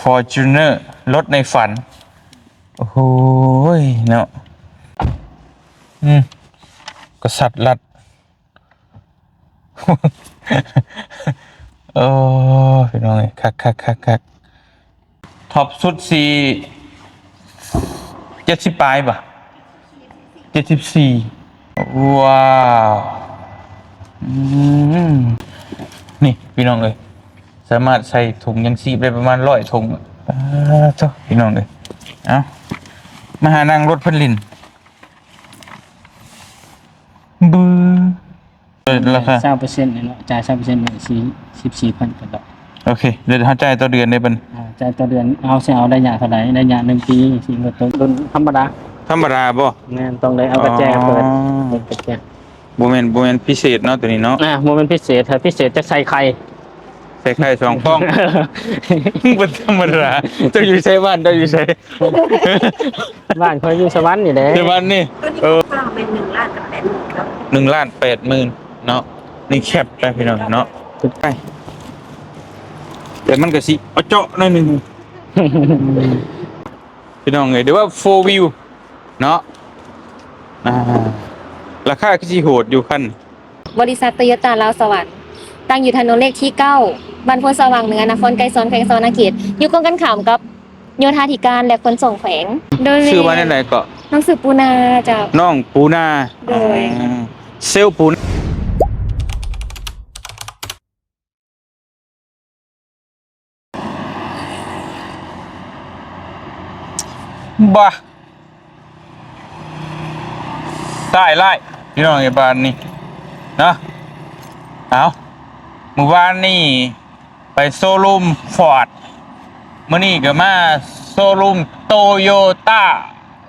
ຟໍຈູນເນີ ລົດໃນຝັນ. ໂອ້ໂຫຍເນາະ ອືມ ກະສັດລັດ ໂອ້ ພີ່ນ້ອງເອີຍ ຄັກໆໆໆ. ທັອບສຸດຊິເຈັດສິບປາຍບໍ່? ເຈັດສິບສີ່. ວ້າວ ອືມ ນີ້ພີ່ນ້ອງເອີຍ ສາມາດໃສ່ຖົງຍັງຊີບໄດ້ປະມານຮ້ອຍຖົງ. ປາດໂທ້ ພີ່ນ້ອງເອີຍ ເອົ້າ ມາຫານັ່ງລົດເພິ່ນຫຼິ້ນ ບື ລາຄາ ຊາວເປີເຊັນນີ້ເນາະ ຈ່າຍຊາວເປີເຊັນນີ້ ສີ່ ສິບສີ່ພັນກວ່າດອກ. ໂອເຄ ແລ້ວເຮົາຈ່າຍຕໍ່ເດືອນໄດ້ເພິ່ນ? ອ່າ ຈ່າຍຕໍ່ເດືອນ. ເອົາ ຊິເອົາໄລຍະເທົ່າໃດ? ໄລຍະໜຶ່ງປີ ຊິເບິດຕົວ ລຸ້ນທຳມະດາ. ທຳມະດາບໍ່? ແມ່ນ ຕ້ອງໄດ້ເອົາກະແຈເປີດ. ອໍ ເປີດກະແຈ. ບໍ່ແມ່ນ ບໍ່ແມ່ນພິເສດເນາະ ໂຕນີ້ເນາະ. ອ່າ ບໍ່ແມ່ນພິເສດ. ຖ້າພິເສດຈະໃສ່ໄຂ່ ໃສ່ໄຂ່ສອງຟອງ. ບໍ່ທຳມະດາ. ເຈົ້າຢູ່ໃສ? ບ້ານເຈົ້າຢູ່ໃສ? ບ້ານຂ້ອຍຢູ່ສະຫວັນນີ້ແຫຼະ. ສະຫວັນນີ້. ໂຕນີ້ ເອີ ຄ່າແມ່ນໜຶ່ງລ້ານກັບແປດໝື່ນເນາະ. ໜຶ່ງລ້ານແປດໝື່ນເນາະ. ນີ້ແຄັບໄປພີ່ນ້ອງເນາະ. ຂຶ້ນໄປ ແຕ່ມັນກະຊິອະເຈາະໜ້ອຍໜຶ່ງ ພີ່ນ້ອງເອີຍ. ຫຼືວ່າໂຟວີວເນາະ. ອ່າ ລາຄາຄືຊິໂຫດຢູ່ຄັນ. ບໍລິສັດໂຕໂຍຕ້າລາວສະຫວັນ ຕັ້ງຢູ່ຖະໜົນເລກທີເກົ້າ ບ້ານໂພນສະຫວ່າງເໜືອ ນະຄອນໄກສອນ ແຂວງສະຫວັນນະເຂດ ຢູ່ກົງກັນຂ້າມກັບໂຍທາທິການ ແລະ ຂົນສົ່ງແຂວງ. ໂດຍ ຊື່ວ່າແນວໃດເກາະ? ນ້ອງຊື່ປູນາເຈົ້າ. ນ້ອງປູນາ. ໂດຍ ອືມ ເຊວປູນາ. ບາ ຕາຍຫຼາຍພີ່ນ້ອງເອີຍ ບ້ານນີ້ເນາະ. ເອົາ ມື້ວານນີ້ໄປໂຊຣູມຟອດ ມື້ນີ້ກະມາໂຊຣູມໂຕໂຍຕ້າ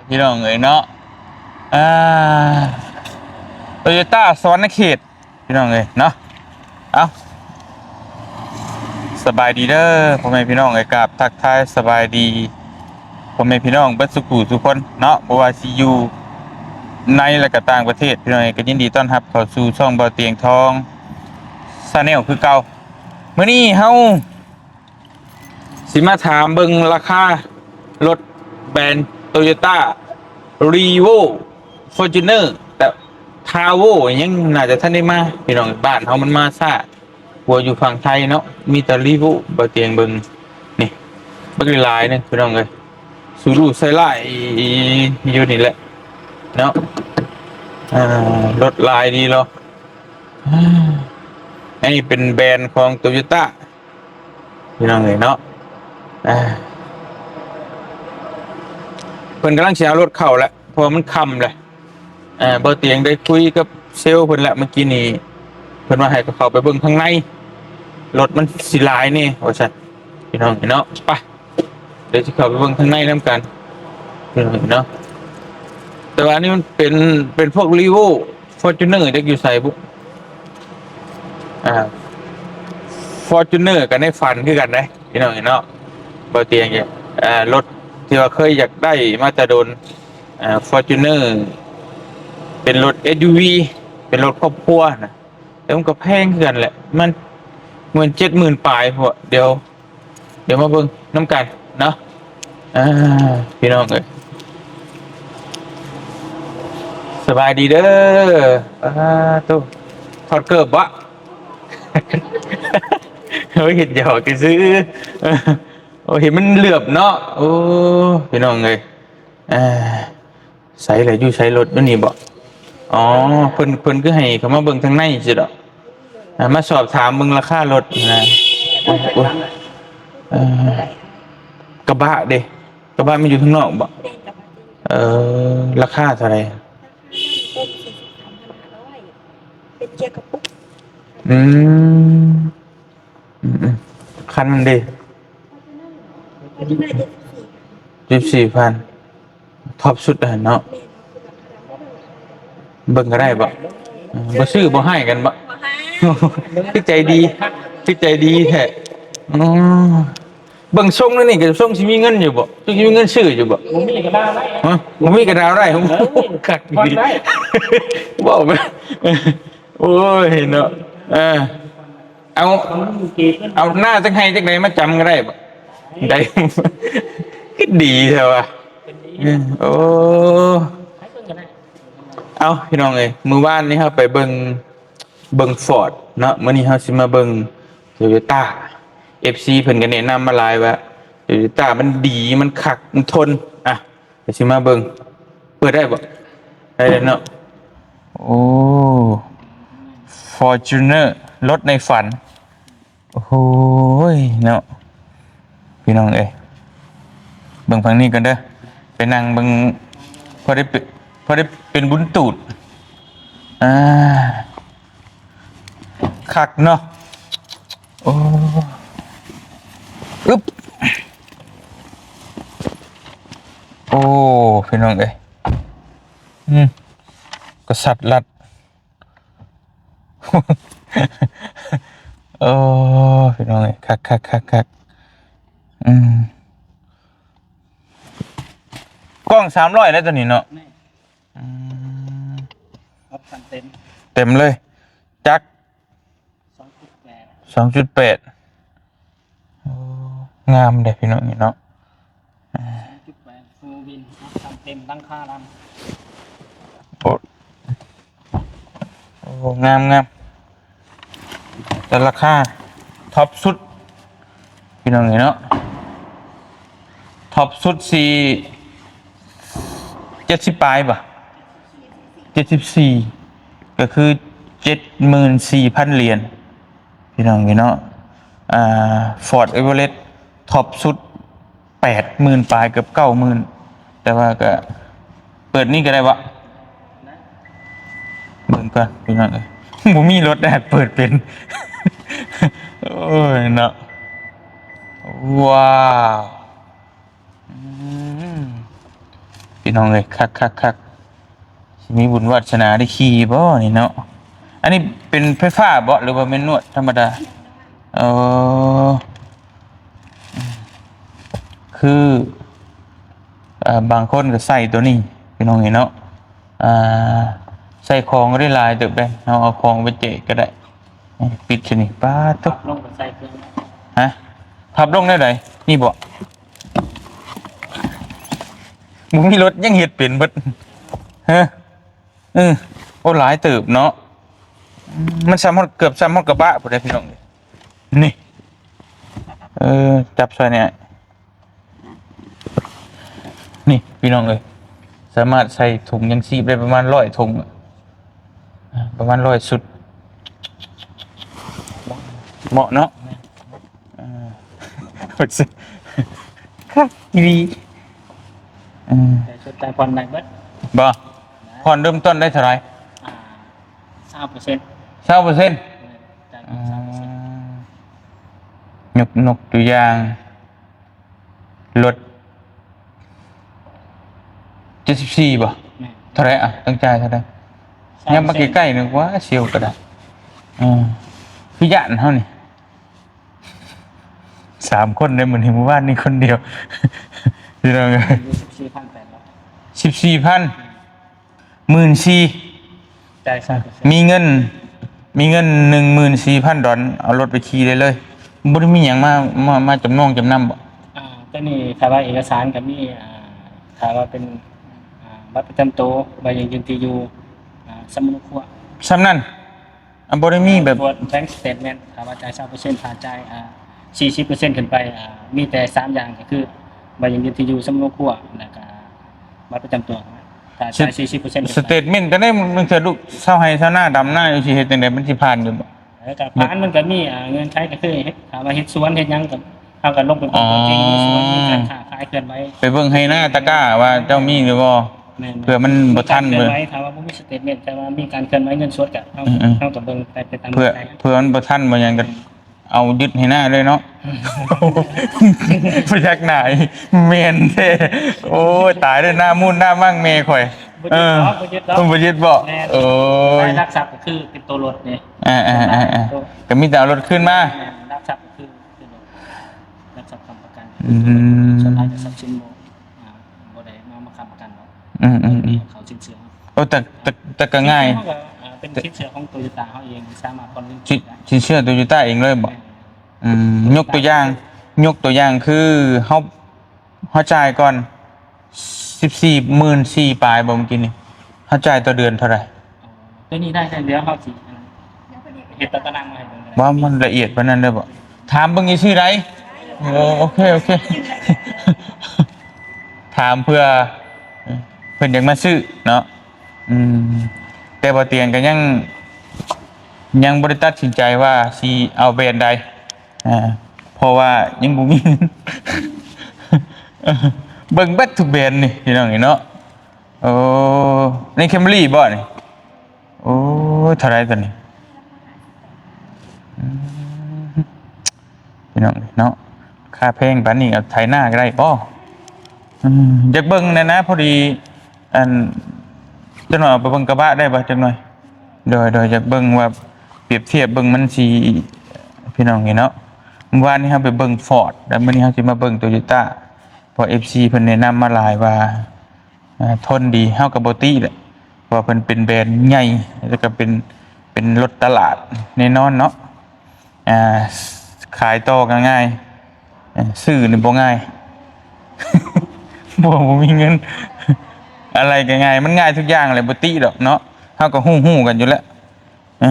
ພີ່ນ້ອງເອີຍເນາະ. ອ່າ ໂຕໂຍຕ້າສະຫວັນນະເຂດ ພີ່ນ້ອງເອີຍເນາະ. ເອົ້າ ສະບາຍດີເດີພໍ່ແມ່ພີ່ນ້ອງເອີຍ ກາບທັກທາຍສະບາຍດີພໍ່ແມ່ພີ່ນ້ອງເບິດສູ່ຜູ້ສູ່ຄົນເນາະ ບໍ່ວ່າຊິຢູ່ໃນ ແລະ ກະຕ່າງປະເທດ ພີ່ນ້ອງເອີຍ ກະຍິນດີຕ້ອນຮັບເຂົ້າສູ່ຊ່ອງບ່າວຕຽງທອງ Channel ຄືເກົ່າ. ມື້ນີ້ເຮົາ ຊິມາຖາມເບິ່ງລາຄາລົດແບນໂຕໂຍຕ້າ ຣີໂວ້ ຟໍຈູນເນີ ແຕ່ທາໂວ້ຍັງໜ້າຈະທັນໄດ້ມາ ພີ່ນ້ອງ. ບ້ານເຮົາມັນມາຊ້າກວ່າຢູ່ຝັ່ງໄທເນາະ. ມີແຕ່ຣີໂວ້ ບ່າວຕຽງເບິ່ງນີ້ ບັກຫຼາຍໆ ໜຶ່ງພີ່ນ້ອງເອີຍ. ຊູລຸໃສ່ຫຼາຍຢູ່ນີ້ແຫຼະເນາະ. ອ່າ ລົດຫຼາຍດີເນາະ. ອັນນີ້ເປັນແບນຂອງໂຕໂຍຕ້າ ພີ່ນ້ອງເອີຍເນາະ. ອ່າ ເພິ່ນກຳລັງຊິເອົາລົດເຂົ້າແຫຼະ ເພາະວ່າມັນຄ່ຳແຫຼະ. ເອີ ບ່າວຕຽງໄດ້ຄຸຍກັບເຊວເພິ່ນແລ້ວ ເມື່ອກີ້ນີ້ ເພິ່ນວ່າໃຫ້ເຂົາເຂົ້າໄປເບິ່ງທາງໃນ ລົດມັນຊິຫຼາຍແດ່ວ່າຊັ້ນ ພີ່ນ້ອງເນາະ. ໄປ ດຽວຊິເຂົ້າໄປເບິ່ງທາງໃນນຳກັນເນາະ. ແຕ່ວ່າອັນນີ້ມັນເປັນ ເປັນພວກຣີໂວ້ ຟໍຈູນເນີ ຈັກຢູ່ໃສບຸ. ອ່າ ຟໍຈູນເນີ ກະໃນຝັນຄືກັນເດ້ ພີ່ນ້ອງເນາະ. ບໍ່ຕຽງ ອ່າ ລົດທີ່ວ່າເຄີຍຢາກໄດ້ມາແຕ່ດົນ ອ່າ ຟໍຈູນເນີ ເປັນລົດເອັສຢູວີ ເປັນລົດຄອບຄົວນະ ແຕ່ມັນກະແພງຄືກັນແຫຼະ ມັນ ເໝືອນເຈັດໝື່ນປາຍພຸ້ນ. ດຽວ ດຽວມາເບິ່ງນຳກັນເນາະ. ອ່າ ພີ່ນ້ອງເອີຍ ສະບາຍດີເດີ. ອ່າ ໂຕ ຖອດເກີບບໍ່? ໂອ້ຍ ເຮັດຫຍອກຊື່ໆ. ໂອ້ຍ ເຫັນມັນເຫຼືອບເນາະ. ໂອ້ ພີ່ນ້ອງເອີຍ ອ່າ ໃສລະ ຢູ່ໃສ ລົດຢູ່ນີ້ບໍ? ອໍ ເພິ່ນ ເພິ່ນຄືໃຫ້ເຂົ້າມາເບິ່ງທາງໃນຊີ້ດອກ. ອ່າ ມາສອບຖາມເບິ່ງລາຄາລົດນະ. ໂອ້ຍ ໂອ້ຍ ເອີ ກະບະເດ? ກະບະມັນຢູ່ທາງນອກບໍ? ເອີ ລາຄາເທົ່າໃດ? ເປັນເກຍກະປຸກ. ອືມ ອືມໆ ຄັນມັນເດ? ເຈັດສິບສີ່ພັນ ທອບສຸດຫັ້ນເນາະ. ເບິ່ງກະໄດ້ບໍ? ເອີ ບໍ່ຊື້ບໍ່ໃຫ້ກັນບໍ? ຄືໃຈດີ ຄືໃຈດີແທ້. ອໍ ເບິ່ງຊົງແນວນີ້ກະຊົງຊິມີເງິນຢູ່ບໍ? ຊິມີເງິນຊື້ຢູ່ບໍ? ບໍ່ມີກະດາວໄດ້. ຮະ? ບໍ່ມີກະດາວໄດ້. ເອີ ຄັກດີ ຜ່ອນໄດ້ ເວົ້າແບບ ໂອ້ຍເນາະ. ເອີ ເອົາ ເອົານາຈັກໄຮ່ຈັກໃດມາຈຳກະໄດ້ບໍ? ໄດ້ ຄືດີແທ້ວະ. ເປັນດີ ເອີ ໂອ້ ໃຫ້ເບິ່ງກໍໄດ້. ເອົ້າ ພີ່ນ້ອງເອີຍ ມື້ວານນີ້ເຮົາໄປເບິ່ງ ເບິ່ງຟອດເນາະ, ມື້ນີ້ເຮົາຊິມາເບິ່ງໂຕໂຍຕ້າ. ເອັຟຊີເພິ່ນກໍແນະນຳມາຫຼາຍວ່າໂຕໂຍຕ້າມັນດີ ມັນຄັກ ມັນທົນ. ອ່ະ ກໍຊິມາເບິ່ງ ເປີດໄດ້ບໍ່? ໄດ້ແລ້ວເນາະ. ໂອ້ ຟໍຈູນເນີ ລົດໃນຝັນ. ໂອ້ໂຫຍເນາະ ພີ່ນ້ອງເອີຍ ເບິ່ງຝັ່ງນີ້ກ່ອນເດີ ໄປນັ່ງເບິ່ງ ພໍໄດ້ເປັນ ພໍໄດ້ເປັນບຸນຕູດ. ອ່າ ຄັກເນາະ. ໂອ້ ອຶບ ໂອ້ ພີ່ນ້ອງເອີຍ ອືມ ກະສັດລັດ. ໂອ້ ພີ່ນ້ອງເອີຍ ຄັກໆໆໆ ອືມ ກ້ອງສາມຮ້ອຍແລ້ວຕົວນີ້ເນາະ. ແມ່ນ ອືມ ອອບຊັນເຕັມ ເຕັມເລີຍ ຈັກ ສອງຈຸດແປດ ສອງຈຸດແປດ. ໂອ້ ງາມເດ້ພີ່ນ້ອງນີ້ເນາະ ອ່າ ສອງຈຸດແປດ ໂຟວີນ ອອບຊັນເຕັມ ຫຼັງຄາດຳ. ໂອ້ ໂອ້ ງາມໆ ແຕ່ລາຄາທັອບສຸດ ພີ່ນ້ອງເອີຍເນາະ ທັອບສຸດສີ່ ເຈັດສິບປາຍບໍ່? ເຈັດສິບສີ່ ກໍຄືເຈັດໝື່ນສີ່ພັນຫຼຽນ ພີ່ນ້ອງເອີຍເນາະ. ອ່າ ຟອດເອເວີເຣດທັອບສຸດ ແປດໝື່ນປາຍ ເກືອບເກົ້າໝື່ນ ແຕ່ວ່າກໍເປີດນີ້ກໍໄດ້ບໍ່? ເບິ່ງກ່ອນພີ່ນ້ອງເອີຍ ບໍ່ມີລົດແດ່ເປີດເປັນ. ໂອ້ຍເນາະ ວ້າວ ອືມ ພີ່ນ້ອງເອີຍ ຄັກໆໆ ຊິມີບຸນວາດສະໜາໄດ້ຂີ່ບໍ່ນີ້ເນາະ? ອັນນີ້ເປັນໄຟຟ້າບໍ່ ຫຼືວ່າແມນນວນທຳມະດາ? ເອີ ຄື ເອີ ບາງຄົນກໍໃຊ້ຕົວນີ້ ພີ່ນ້ອງເອີຍເນາະ ອ່າ ໃສ່ຂອງໄດ້ຫຼາຍເຕີບເດ້ ເຮົາເອົາຂອງໄປແຈກກໍໄດ້. ປິດຊະນີ້ ປາດໂທ້ ພັບລົງກໍໃສ່ເຄື່ອງ ຮະ ພັບລົງແນວໃດ? ນີ້ບໍ່? ບໍ່ມີລົດຍັງເຮັດເປັນເບິດ ຮະ ເອີ ໂອ້ ຫຼາຍເຕີບເນາະ ມັນສ່ຳຮອດ ເກືອບສ່ຳຮອດກະບະພຸ້ນເດ້ ພີ່ນ້ອງ. ນີ້ ເອີ ຈັບຊ່ອຍແດ່ ນີ້ພີ່ນ້ອງເອີຍ ສາມາດໃສ່ຖົງຍັງຊີບໄດ້ປະມານຮ້ອຍຖົງ ປະມານຮ້ອຍຊຸດ ເໝາະເນາະ. ເອີ ຄັກອີ່ຫຼີ ອືມ ແຕ່ສຸດທ້າຍຜ່ອນໄດ້ເບິດ ບໍ່? ຜ່ອນເລີ່ມຕົ້ນໄດ້ເທົ່າໃດ? ອ່າ ຊາວເປີເຊັນ ຊາວເປີເຊັນ ແມ່ນ ຈ່າຍກ່ອນຊາວເປີເຊັນ ອືມ ຍົກ ຍົກຕົວຢ່າງ ລົດ ເຈັດສິບສີ່ບໍ່? ແມ່ນ ເທົ່າໃດອະ? ຕ້ອງຈ່າຍເທົ່າໃດ? ສາມເປີເຊັນ ຍັບມາໃກ້ໆ ນຶກວ່າຊິວກໍໄດ້ ເອີ ຄືຢ້ານເຮົານີ້ ສາມຄົນໃນມື້ນີ້ ມື້ວານນີ້ຄົນດຽວ ພີ່ນ້ອງເອີຍ ສິບສີ່ພັນແປດຮ້ອຍ ສິບສີ່ພັນ ໝື່ນສີ່ ຈ່າຍຊາວເປີເຊັນ ມີເງິນ ມີເງິນໜຶ່ງໝື່ນສີ່ພັນດອນ ເອົາລົດໄປຂີ່ໄດ້ເລີຍ ບໍ່ໄດ້ມີຫຍັງມາ ມາ ມາຈຳນອງຈຳນຳບໍ່? ອ່າ ຕົວນີ້ຖ້າວ່າເອກະສານກໍມີ ອ່າ ຖ້າວ່າເປັນ ອ່າ ບັດປະຈຳໂຕ ໃບຢັ້ງຢືນທີ່ຢູ່ ອ່າ ສຳມະໂນຄົວ ສ່ຳນັ້ນ ອ່າ ບໍ່ໄດ້ມີແບບ ແບງສະເຕດເມັນ ຖ້າວ່າຈ່າຍຊາວເປີເຊັນ ຖ້າຈ່າຍ ອ່າ ສີ່ສິບເປີເຊັນຂຶ້ນໄປ ອ່າ ມີແຕ່ສາມຢ່າງ ກໍຄືໃບຢັ້ງຢືນທີ່ຢູ່ ສຳມະໂນຄົວ ແລ້ວກໍບັດປະຈຳຕົວ. ຖ້າຈ່າຍສີ່ສິບເປີເຊັນຂຶ້ນໄປ ສະເຕດເມັນກໍໄດ້ ມັນເທື່ອລູກຊາວໄຮ່ຊາວນາ ດຳນາຢູ່ ຊິເຮັດຈັ່ງໃດ ມັນຊິຜ່ານຢູ່ບໍ່? ເອີ ກໍຜ່ານ ມັນກໍມີ ອ່າ ເງື່ອນໄຂ ກໍຄືເຮັດ ຖ້າວ່າເຮັດສວນເຮັດຫຍັງ ກໍ ເຮົາກໍລົງໄປເບິ່ງຕົວຈິງ ມີສວນ ມີການຄ້າຂາຍເຄື່ອນໄຫວ ໄປເບິ່ງໄຮ່ນາຕະກ້າວ່າເຈົ້າມີຫຼືບໍ່? ແມ່ນ ເພື່ອມັນບໍ່ທັນ ມີການເຄື່ອນໄຫວ ຖ້າວ່າບໍ່ມີສະເຕດເມັນ ແຕ່ວ່າມີການເຄື່ອນໄຫວເງິນສົດ ກໍເຮົາ ອືມໆ ເຮົາກໍເບິ່ງໄປ ໄປຕາມ ເພື່ອ ເງື່ອນໄຂ ເພື່ອມັນບໍ່ທັນບໍ່ຫຍັງ ກໍເອົາຍຶດໄຮ່ນາເລີຍເນາະ. ພະຍັກໜ້າ ແມ່ນແທ້. ໂອ້ຍ ຕາຍເດີ ໜ້າມູນໜ້າມັ່ງແມ່ຂ້ອຍ. ບໍ່ຍຶດດອກ ເອີ ບໍ່ຍຶດດອກ ບໍ່ຍຶດບໍ່? ແມ່ນ ໂອ້ຍ ລາຍລັກຊັບກໍຄືເປັນໂຕລົດນີ້ ອ່າໆໆ ກໍມີແຕ່ເອົາລົດຄືນມາ. ແມ່ນ ຫຼັກຊັບກໍຄື ຄືລົດ ຫຼັກຊັບຄ້ຳປະກັນ. ອືມ ສ່ວນຫຼາຍກໍຊັບສິນບໍ່ ອ່າ ບໍ່ໄດ້ມາ ມາຄ້ຳປະກັນດອກ. ອືມໆໆ ເຂົາສິນເຊື່ອ. ໂອ້ ແຕ່ ແຕ່ ແຕ່ກໍງ່າຍ ສິນເຊື່ອເຮົາກໍ ອ່າ ເປັນສິນເຊື່ອຂອງໂຕໂຍຕ້າເຮົາເອງ ສາມາດຜ່ອນເງິນ ສິນ ໄດ້ ສິນເຊື່ອໂຕໂຍຕ້າເອງເລີຍບໍ່? ແມ່ນ ອືມ ຍົກຕົວຢ່າງ ຍົກຕົວຢ່າງຄືເຮົາ ເຮົາຈ່າຍກ່ອນສິບສີ່ໝື່ນສີ່ປາຍບໍ່ ມື້ກີ້ນີ້ ເຮົາຈ່າຍຕໍ່ເດືອນເທົ່າໃດ? ໂຕນີ້ໄດ້ ແລ້ວເຮົາຊິເຮັດຕາຕະລາງມາໃຫ້ເບິ່ງກໍໄດ້. ວ່າມັນລະອຽດປານນັ້ນເດີບໍ່? ຖາມເບິ່ງຊື່ໆໃດ. ໂອ ໂອເຄ ໂອເຄ ຖາມເພື່ອເພິ່ນຢາກມາຊື້ເນາະ. ອືມ ແຕ່ບໍ່ຕຽງກໍຍັງ ຍັງບໍ່ໄດ້ຕັດສິນໃຈວ່າຊິເອົາແບຣນໃດ. ອ່າ ເພາະວ່າຍັງບໍ່ມີເງິນ ເບິ່ງເບິດທຸກແບຣນນີ້ພີ່ນ້ອງເອີຍເນາະ. ໂອ້ ນີ້ Camry ບໍ່ນີ້? ໂອ້ຍ ເທົ່າໃດຕົວນີ້? ອືມ ພີ່ນ້ອງເນາະ ຄ່າແພງປານນີ້ເອົາໄຖນາກໍໄດ້ບໍ່? ອືມ ຢາກເບິ່ງແດ່ນະ ພໍດີ ອັນ ຈັກໜ່ອຍເອົາໄປເບິ່ງກະບະໄດ້ບໍ່ ຈັກໜ່ອຍ? ໂດຍ ໂດຍ ຢາກເບິ່ງວ່າ ປຽບທຽບເບິ່ງມັນຊິ ພີ່ນ້ອງເອີຍເນາະ. ມື້ວານນີ້ເຮົາໄປເບິ່ງ Ford ແລ້ວມື້ນີ້ເຮົາຊິມາເບິ່ງ Toyota ເພາະ ເອັຟຊີ ເພິ່ນແນະນຳມາຫຼາຍວ່າ ອ່າ ທົນດີ ເຮົາກໍບໍ່ຕິແຫຼະ ເພາະວ່າເພິ່ນເປັນແບຣນໃຫຍ່ ແລ້ວກໍເປັນ ເປັນລົດຕະຫຼາດແນ່ນອນເນາະ. ອ່າ ຂາຍຕໍ່ກໍງ່າຍ ເອີ ຊື້ນີ້ບໍ່ງ່າຍ ບໍ່ ບໍ່ມີເງິນ ອະໄລກໍງ່າຍ ມັນງ່າຍທຸກຢ່າງແຫຼະ ບໍ່ຕິດອກເນາະ. ເຮົາກໍຮູ້ໆກັນຢູ່ແລ້ວ. ເອີ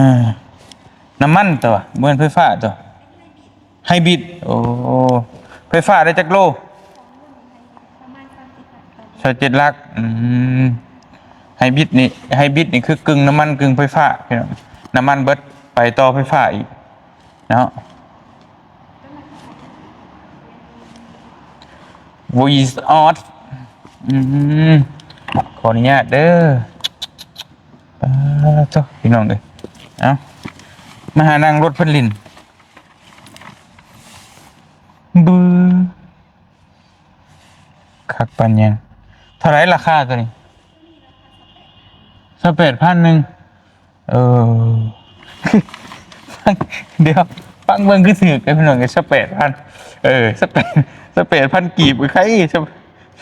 ນ້ຳມັນຕົວະ ບໍ່ແມ່ນໄຟຟ້າຕົວະ ໄຮບຣິດ. ໂອ້ ໄຟຟ້າໄດ້ຈັກໂລ? ຊາວເຈັດຫຼັກ. ອືມ ໄຮບຣິດນີ້ ໄຮບຣິດນີ້ຄືກຶ່ງນ້ຳມັນກຶ່ງໄຟຟ້າ ພີ່ນ້ອງ. ນ້ຳມັນເບິດ ໄປຕໍ່ໄຟຟ້າອີກເນາະ. Vios. ອືມ ຂໍອະນຸຍາດເດີ. ປາດໂທ້ ພີ່ນ້ອງເອີຍ ເອົ້າ ມາຫານັ່ງລົດເພິ່ນຫຼິ້ນ. ບື ຄັກປານຫຍັງ? ເທົ່າໃດລາຄາຕົວນີ້? ຊາວແປດພັນໜຶ່ງ. ເອີ ດຽວ ຟັງເບິ່ງຄືຖືກເດ້ພີ່ນ້ອງເອີຍ ຊາວແປດພັນ. ເອີ ຊາວແປດ ຊາວແປດພັນກີບ ໃຄ ຊາ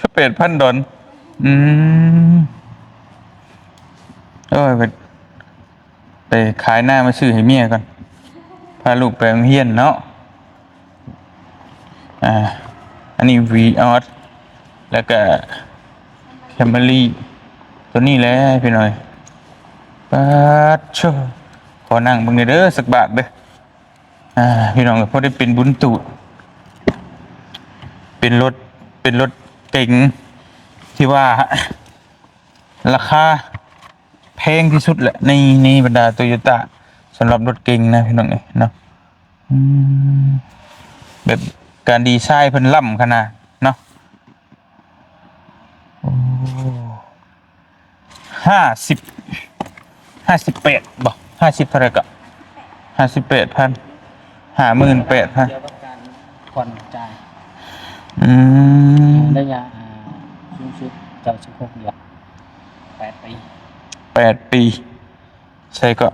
ວແປດພັນດອນ. ອືມ ໂອ້ຍ ໄປຂາຍນາມາຊື້ໃຫ້ເມຍກ່ອນ ພາລູກໄປໂຮງຮຽນເນາະ. ອ່າ ອັນນີ້ Vios ແລ້ວກະ Camry ຕົວນີ້ແຫຼະພີ່ນ້ອງ. ປາດໂທ້ ຂໍນັ່ງເບິ່ງແດ່ເດີ ຈັກບາດເດີ. ອ່າ ພີ່ນ້ອງ ພໍໄດ້ເປັນບຸນຕູດ ເປັນລົດ ເປັນລົດເກັງທີ່ວ່າລາຄາແພງທີ່ສຸດແຫຼະ ໃນ ໃນບັນດາ Toyota ສຳລັບລົດເກັງນະ ພີ່ນ້ອງເອີຍເນາະ. ອືມ ແບບການດີໄຊເພິ່ນລ້ຳຂະໜາດເນາະ. ໂອ້ ຫ້າສິບ ຫ້າສິບແປດບໍ່? ຫ້າສິບເທົ່າໃດກໍ? ຫ້າສິບແປດພັນ ຫ້າໝື່ນແປດພັນ ກ່ຽວກັບການຜ່ອນຈ່າຍ. ອືມ ໄລຍະ ອ່າ ສູງສຸດເຈົ້າສິບຫົກເດືອນ ແປດປີ ແປດປີ. ໃສ່ເກາະ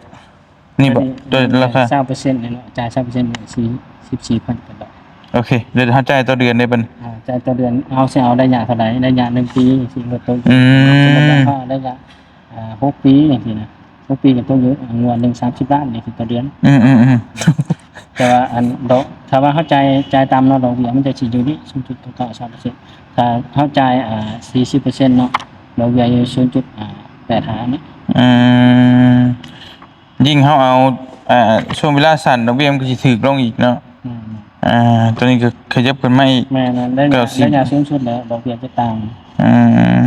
ນີ້ບໍ່? ຕົວລາຄາ ຊາວເປີເຊັນເນາະ ຈ່າຍຊາວເປີເຊັນ ສີ່ ສິບສີ່ພັນກວ່າດອກ. ໂອເຄ ແລ້ວເຮົາຈ່າຍຕໍ່ເດືອນໄດ້ບັດນີ້? ອ່າ ຈ່າຍຕໍ່ເດືອນ ເຮົາຊິເອົາໄລຍະເທົ່າໃດ? ໄລຍະໜຶ່ງປີ ຊິເອົາຕົກ ອືມ ໄລຍະ ອ່າ ຫົກປີຈັ່ງຊີ້ນະ ຫົກປີກໍຕົກຢູ່ ອ່າ ງວດໜຶ່ງສາມສິບລ້ານນີ້ຄືຕໍ່ເດືອນ. ອືມໆໆ ແຕ່ວ່າອັນດອກ ຖ້າວ່າເຮົາຈ່າຍ ຈ່າຍຕາມເນາະ ດອກເບ້ຍມັນຈະຊິຢູ່ນີ້ ສູນຈຸດເກົ້າເກົ້າສາມເປີເຊັນ. ຖ້າເຮົາຈ່າຍ ອ່າ ສີ່ສິບເປີເຊັນເນາະ ດອກເບ້ຍຢູ່ສູນຈຸດແປດຫ້ານີ້. ອືມ ຍິ່ງເຮົາເອົາ ເອີ ຊ່ວງເວລາສັ້ນ ດອກເບ້ຍມັນກໍຊິຖືກລົງອີກເນາະ. ອືມ ອ່າ ຕົວນີ້ກໍຂະຫຍັບຂຶ້ນມາອີກ. ແມ່ນໆ ໄລຍະ ໄລຍະສູງສຸດແລ້ວ ດອກເບ້ຍຈະຕ່ຳ. ອື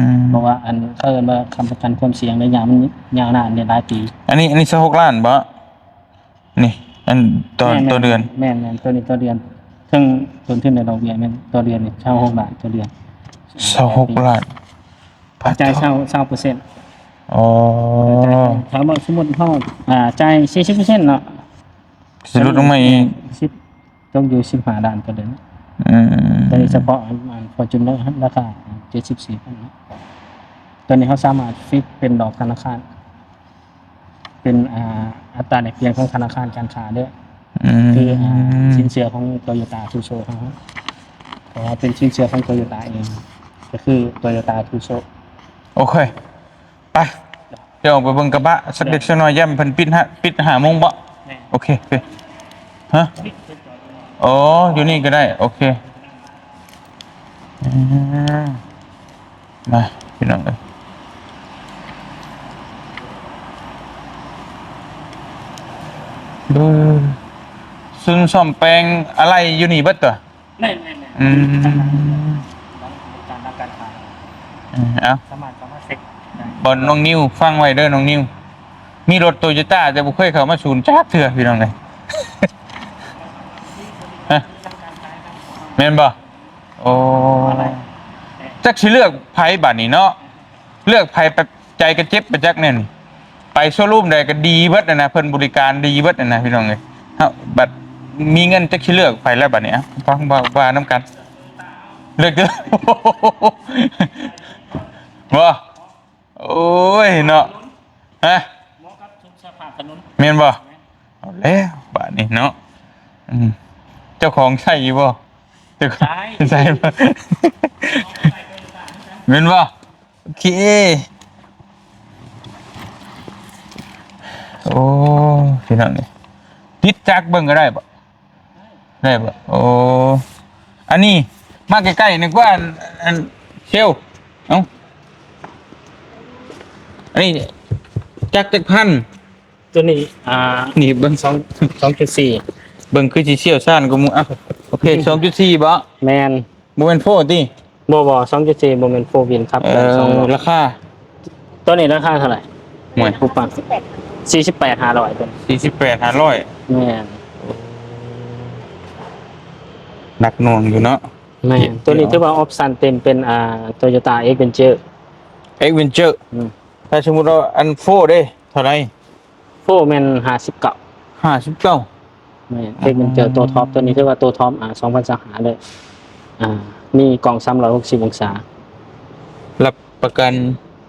ມ ເພາະວ່າອັນ ເຂົາເອີ້ນວ່າຄ້ຳປະກັນຄວາມສ່ຽງ ໄລຍະມັນຍາວນານໄດ້ຫຼາຍປີ. ອັນນີ້ ອັນນີ້ຊາວຫົກລ້ານບໍ່? ນີ້ ອັນຕໍ່ ແມ່ນໆ ຕໍ່ເດືອນ. ແມ່ນໆ ຕົວນີ້ຕໍ່ເດືອນ ເຖິງຕົ້ນທຶນ ແລະ ດອກເບ້ຍແມ່ນຕໍ່ເດືອນນີ້ ຊາວຫົກລ້ານຕໍ່ເດືອນ. ຊາວຫົກລ້ານ ຈ່າຍຊາວ ຊາວເປີເຊັນ. ອໍ ຖ້າວ່າສົມມຸດເຮົາ ອ່າ ຈ່າຍສີ່ສິບເປີເຊັນເນາະ ຊິຫຼຸດລົງມາອີກ ສິບ ຕົກຢູ່ສິບຫ້າລ້ານຕໍ່ເດືອນ. ອືມ ໂດຍສະເພາະອັນ ອັນ Fortuner ລາຄາເຈັດສິບສີ່ພັນເນາະ. ຕົວນີ້ເຮົາສາມາດຟິກເປັນດອກທະນາຄານ ເປັນ ອ່າ ອັດຕາແລກປ່ຽນຂອງທະນາຄານການຄ້າເດີ. ອືມ ຄື ອ່າ ສິນເຊື່ອຂອງ Toyota Tucson ເຮົາ ເພາະວ່າເປັນສິນເຊື່ອຂອງ Toyota ເອງ ກໍຄື Toyota Tucson. ໂອເຄ ໄປ ດຽວອອກໄປເບິ່ງກະບະສັກເລັກສັກນ້ອຍ ຢ້ານເພິ່ນປິດ ປິດຫ້າໂມງບໍ? ແມ່ນ ໂອເຄ ໂອເຄ. ຮະ? ປິດ ປິດຈອດຢູ່ນອກ. ອໍ ຢູ່ນີ້ກໍໄດ້ ໂອເຄ. ອືມ ມາພີ່ນ້ອງເອີຍ ເອີ ຊຸນສ້ອມແປງອະໄຫຼ່ຢູ່ນີ້ເບິດຕົວະ? ແມ່ນໆໆ ອືມ ການ ການຂາຍ ເອີ ເອົາ ສາມາດເຂົ້າມາເຊັກໄດ້. ບ່ອນນ້ອງນິວ ຟັງໄວ້ເດີນ້ອງນິວ ມີລົດໂຕໂຍຕ້າ ແຕ່ບໍ່ເຄີຍເຂົ້າມາສູນຈັກເທື່ອ ພີ່ນ້ອງເອີຍ ຮະ ແມ່ນບໍ່? ໂອ້ ຈັກຊິເລືອກໃຜບາດນີ້ເນາະ ເລືອກໃຜ ແບບໃຈກະເຈັບປະຈັກແນ່ນີ້ ໄປໂຊຣູມໃດກໍດີເບິດຫັ້ນນະ ເພິ່ນບໍລິການດີເບິດຫັ້ນນະ ພີ່ນ້ອງເອີຍ. ເຮົາບັດມີເງິນຈັກຊິເລືອກໃຜແລ້ວບາດນີ້ ເອົາ ຟັງວ່າ ວ່ານຳກັນ ເລືອກເດີ ບໍ່? ໂອ້ຍເນາະ ຮະ ເໝາະກັບທຸກສະພາບຖະໜົນ ແມ່ນບໍ່? ແມ່ນ ເອົາແລ້ວບາດນີ້ເນາະ ອືມ ເຈົ້າຂອງໃຊ້ຢູ່ບໍ່? ເຈົ້າຂອງໃຊ້ ໃຊ້ບໍ່? ແມ່ນບໍ່? ໂອເຄ ໂອ້ ພີ່ນ້ອງເອີຍ ຕິດຈັກເບິ່ງກໍໄດ້ບໍ່? ໄດ້ບໍ່? ໂອ້ ອັນນີ້ມາໃກ້ໆ ນຶກວ່າອັນ ອັນເຊວ ເອົ້າ ອັນນີ້ຈັກຈັກພັນ? ຕົວນີ້ ອ່າ ນີ້ເບິ່ງ ສອງ ສອງຈຸດສີ່ ເບິ່ງຄືຊິຊ່ຽວຊານກວ່າໝູ່. ເອົ້າ ໂອເຄ ສອງຈຸດສີ່ບໍ່? ແມ່ນ. ບໍ່ແມ່ນໂຟຕິ? ບໍ່ ບໍ່ ສອງຈຸດສີ່ ບໍ່ແມ່ນໂຟວິນຄັບ ເອີ ສອງ ລາຄາ ຕົວນີ້ລາຄາເທົ່າໃດ? ໂອ້ຍ ປຸບປັບ ສີ່ສິບແປດຫ້າຮ້ອຍ ຕົວນີ້ ສີ່ສິບແປດຫ້າຮ້ອຍ ແມ່ນ ໜັກໜ່ວງຢູ່ເນາະ ແມ່ນ ຕົວນີ້ຖືວ່າອອບຊັນເຕັມ ເປັນ ອ່າ ໂຕໂຍຕ້າ ເອັກເວັນເຈີ ເອັກເວັນເຈີ ອືມ ຖ້າສົມມຸດວ່າອັນໂຟເດ້ ເທົ່າໃດ? ໂຟແມ່ນຫ້າສິບເກົ້າ ຫ້າສິບເກົ້າ ແມ່ນ ເອັກເວັນເຈີ ໂຕທັອບ ຕົວນີ້ຖືວ່າໂຕທັອບ ອ່າ ສອງພັນຊາວຫ້າເລີຍ ອ່າ ມີກ້ອງສາມຮ້ອຍຫົກສິບອົງສາ ຮັບປະກັນ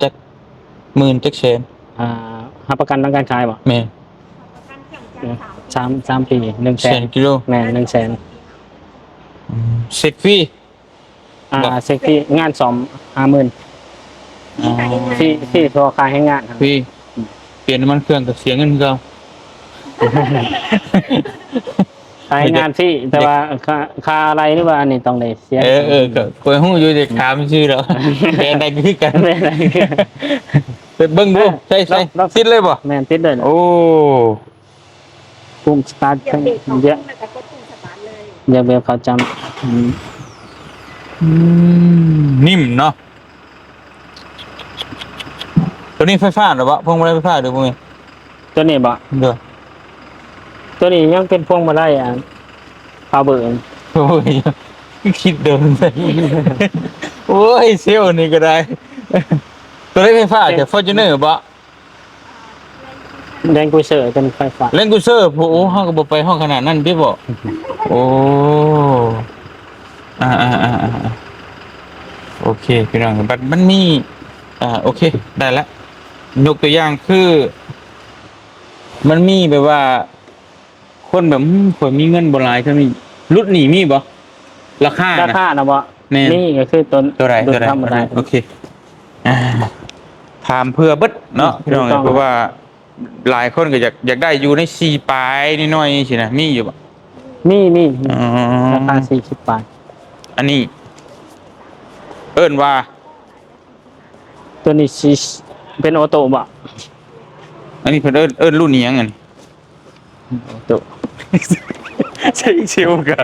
ຈັກໝື່ນ ຈັກແສນ? ອ່າ ຮັບປະກັນຫຼັງການຂາຍບໍ່? ແມ່ນ ສາມ ສາມປີ ໜຶ່ງແສນ ແສນກິໂລ ແມ່ນ ໜຶ່ງແສນ ອືມ ເຊັກຟຣີ ອ່າ ບໍ່ ເຊັກຟຣີ ງານສ້ອມຫ້າໝື່ນ ອໍ ຟຣີ ຟຣີ ເພາະວ່າຄ່າແຮງງານ ຟຣີ ອືມ ປ່ຽນນ້ຳມັນເຄື່ອງກໍເສຍເງິນຄືເກົ່າ ຄ່າແຮງງານຟຣີ ແຕ່ວ່າຄ່າ ຄ່າອາໄຫຼ່ ຫຼືວ່າອັນນີ້ຕ້ອງໄດ້ເສຍ ເອີ ເອີ ກໍຂ້ອຍຮູ້ຢູ່ ແຕ່ຖາມຊື່ດອກ ແບນໃດກໍຄືກັນ ແບນໃດ ໄປເບິ່ງດູ ເອີ ໃສ່ ໃສ່ ລອງ ລອງ ຕິດເລີຍບໍ່? ແມ່ນ ຕິດເລີຍ ໂອ້ ປຸ່ມສະຕາດ ຢຽບເບຣກເຂົ້າ ຢຽບ ແລ້ວກໍກົດປຸ່ມສະຕາດເລີຍ ຢຽບເບຣກເຂົ້າຈ້ຳ ອືມ ອືມ ນິ້ມເນາະ ຕົວນີ້ໄຟຟ້າເນາະ ພວງມາໄລໄຟຟ້າ ຫຼືບໍ່ແມ່ນ? ຕົວນີ້ບໍ່? ໂດຍ ຕົວນີ້ຍັງເປັນພວງມາໄລ ອ່າ ພາວເບີ ໂອ້ຍ ຄິດດົນ ໂອ້ຍ ເຊວນີ້ກໍໄດ້ ຕົວນີ້ໄຟຟ້າ ແຕ່ Fortuner ບໍ່? ແລນຄຣູເຊີເປັນໄຟຟ້າ ແລນຄຣູເຊີ ໂອ້ ເຮົາກໍບໍ່ໄປຮອດຂະໜາດນັ້ນຕິບໍ? ໂອ້ ອ່າໆໆໆ ໂອເຄ ພີ່ນ້ອງ ບັດມັນມີ ອ່າ ໂອເຄ ໄດ້ລະ ຍົກຕົວຢ່າງຄື ມັນມີແບບວ່າ ຄົນແບບ ອືມ ຂ້ອຍມີເງິນບໍ່ຫຼາຍ ກໍມີ ຫຼຸດນີ້ມີບໍ່? ລາຄານະ ລາຄານະບໍ່? ແມ່ນ ມີກໍຄືຕົວ ຕົວໃດ? ລຸ້ນ ຕົວໃດ? ທຳມະດາ ໂອເຄ ອ່າ ຖາມເພື່ອເບິດເນາະ ອືມ ພີ່ນ້ອງ ຖືກຕ້ອງ ເພາະວ່າຫຼາຍຄົນກໍຢາກ ຢາກໄດ້ຢູ່ໃນສີ່ປາຍນ້ອຍໆ ຊີ້ນະ ມີຢູ່ບໍ່? ມີ ມີ ອໍ ລາຄາສີ່ສິບປາຍ ອັນນີ້ເອີ້ນວ່າ ຕົວນີ້ຊິເປັນອໍໂຕ້ບໍ່? ອັນນີ້ເພິ່ນເອີ້ນ ເອີ້ນລຸ້ນອີ່ຫຍັງອັນນີ້? ອໍໂຕ້ ໃຊ້ເຊວກະ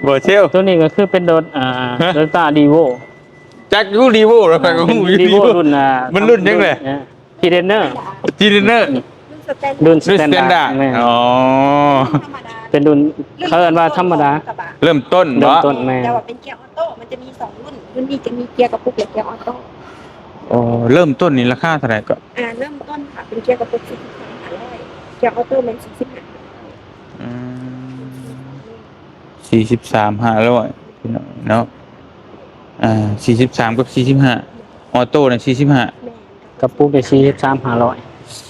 ບໍ່ເຊວ ຕົວນີ້ກໍຄືເປັນລົດ ອ່າ ຮະ? ໂຕໂຍຕ້າ ຣີໂວ້ ຈັກຢູ່ ຣີໂວ້ ແລ້ວຂ້ອຍກໍຮູ້ຢູ່ ຣີໂວ້ ຣີໂວ້ ລຸ້ນ ອ່າ ມັນລຸ້ນຫຍັງແຫຼະ? ອ່າ ພີເດັນເນີ ຈີເດນເນີ ອືມ ລຸ້ນສະແຕນ ລຸ້ນສະແຕນດາດ ລຸ້ນສະແຕນດາດ ແມ່ນ ອໍ ທຳມະດາ ເປັນລຸ້ນ ເຂົາເອີ້ນວ່າທຳມະດາ ເລີ່ມຕົ້ນ ເລີ່ມຕົ້ນ ບໍ່? ເລີ່ມຕົ້ນ ແມ່ນ ແຕ່ວ່າເປັນເກຍອໍໂຕ້ ມັນຈະມີສອງລຸ້ນ ລຸ້ນນີ້ຈະມີເກຍກະປຸກ ແລະ ເກຍອໍໂຕ້ ອໍ ເລີ່ມຕົ້ນນີ້ລາຄາເທົ່າໃດເກາະ? ອ່າ ເລີ່ມຕົ້ນ ຖ້າເປັນເກຍກະປຸກ ສີ່ສິບສາມຫ້າຮ້ອຍ ເກຍອໍໂຕ້ແມ່ນ ສີ່ສິບຫ້າ ອືມ ສີ່ສິບສາມຫ້າຮ້ອຍ ພີ່ນ້ອງເນາະ ອ່າ ສີ່ສິບສາມກັບສີ່ສິບຫ້າ ອໍໂຕ້ນະ ສີ່ສິບຫ້າ ແມ່ນ ກະປຸກໄດ້ສີ່ສິບສາມຫ້າຮ້ອຍ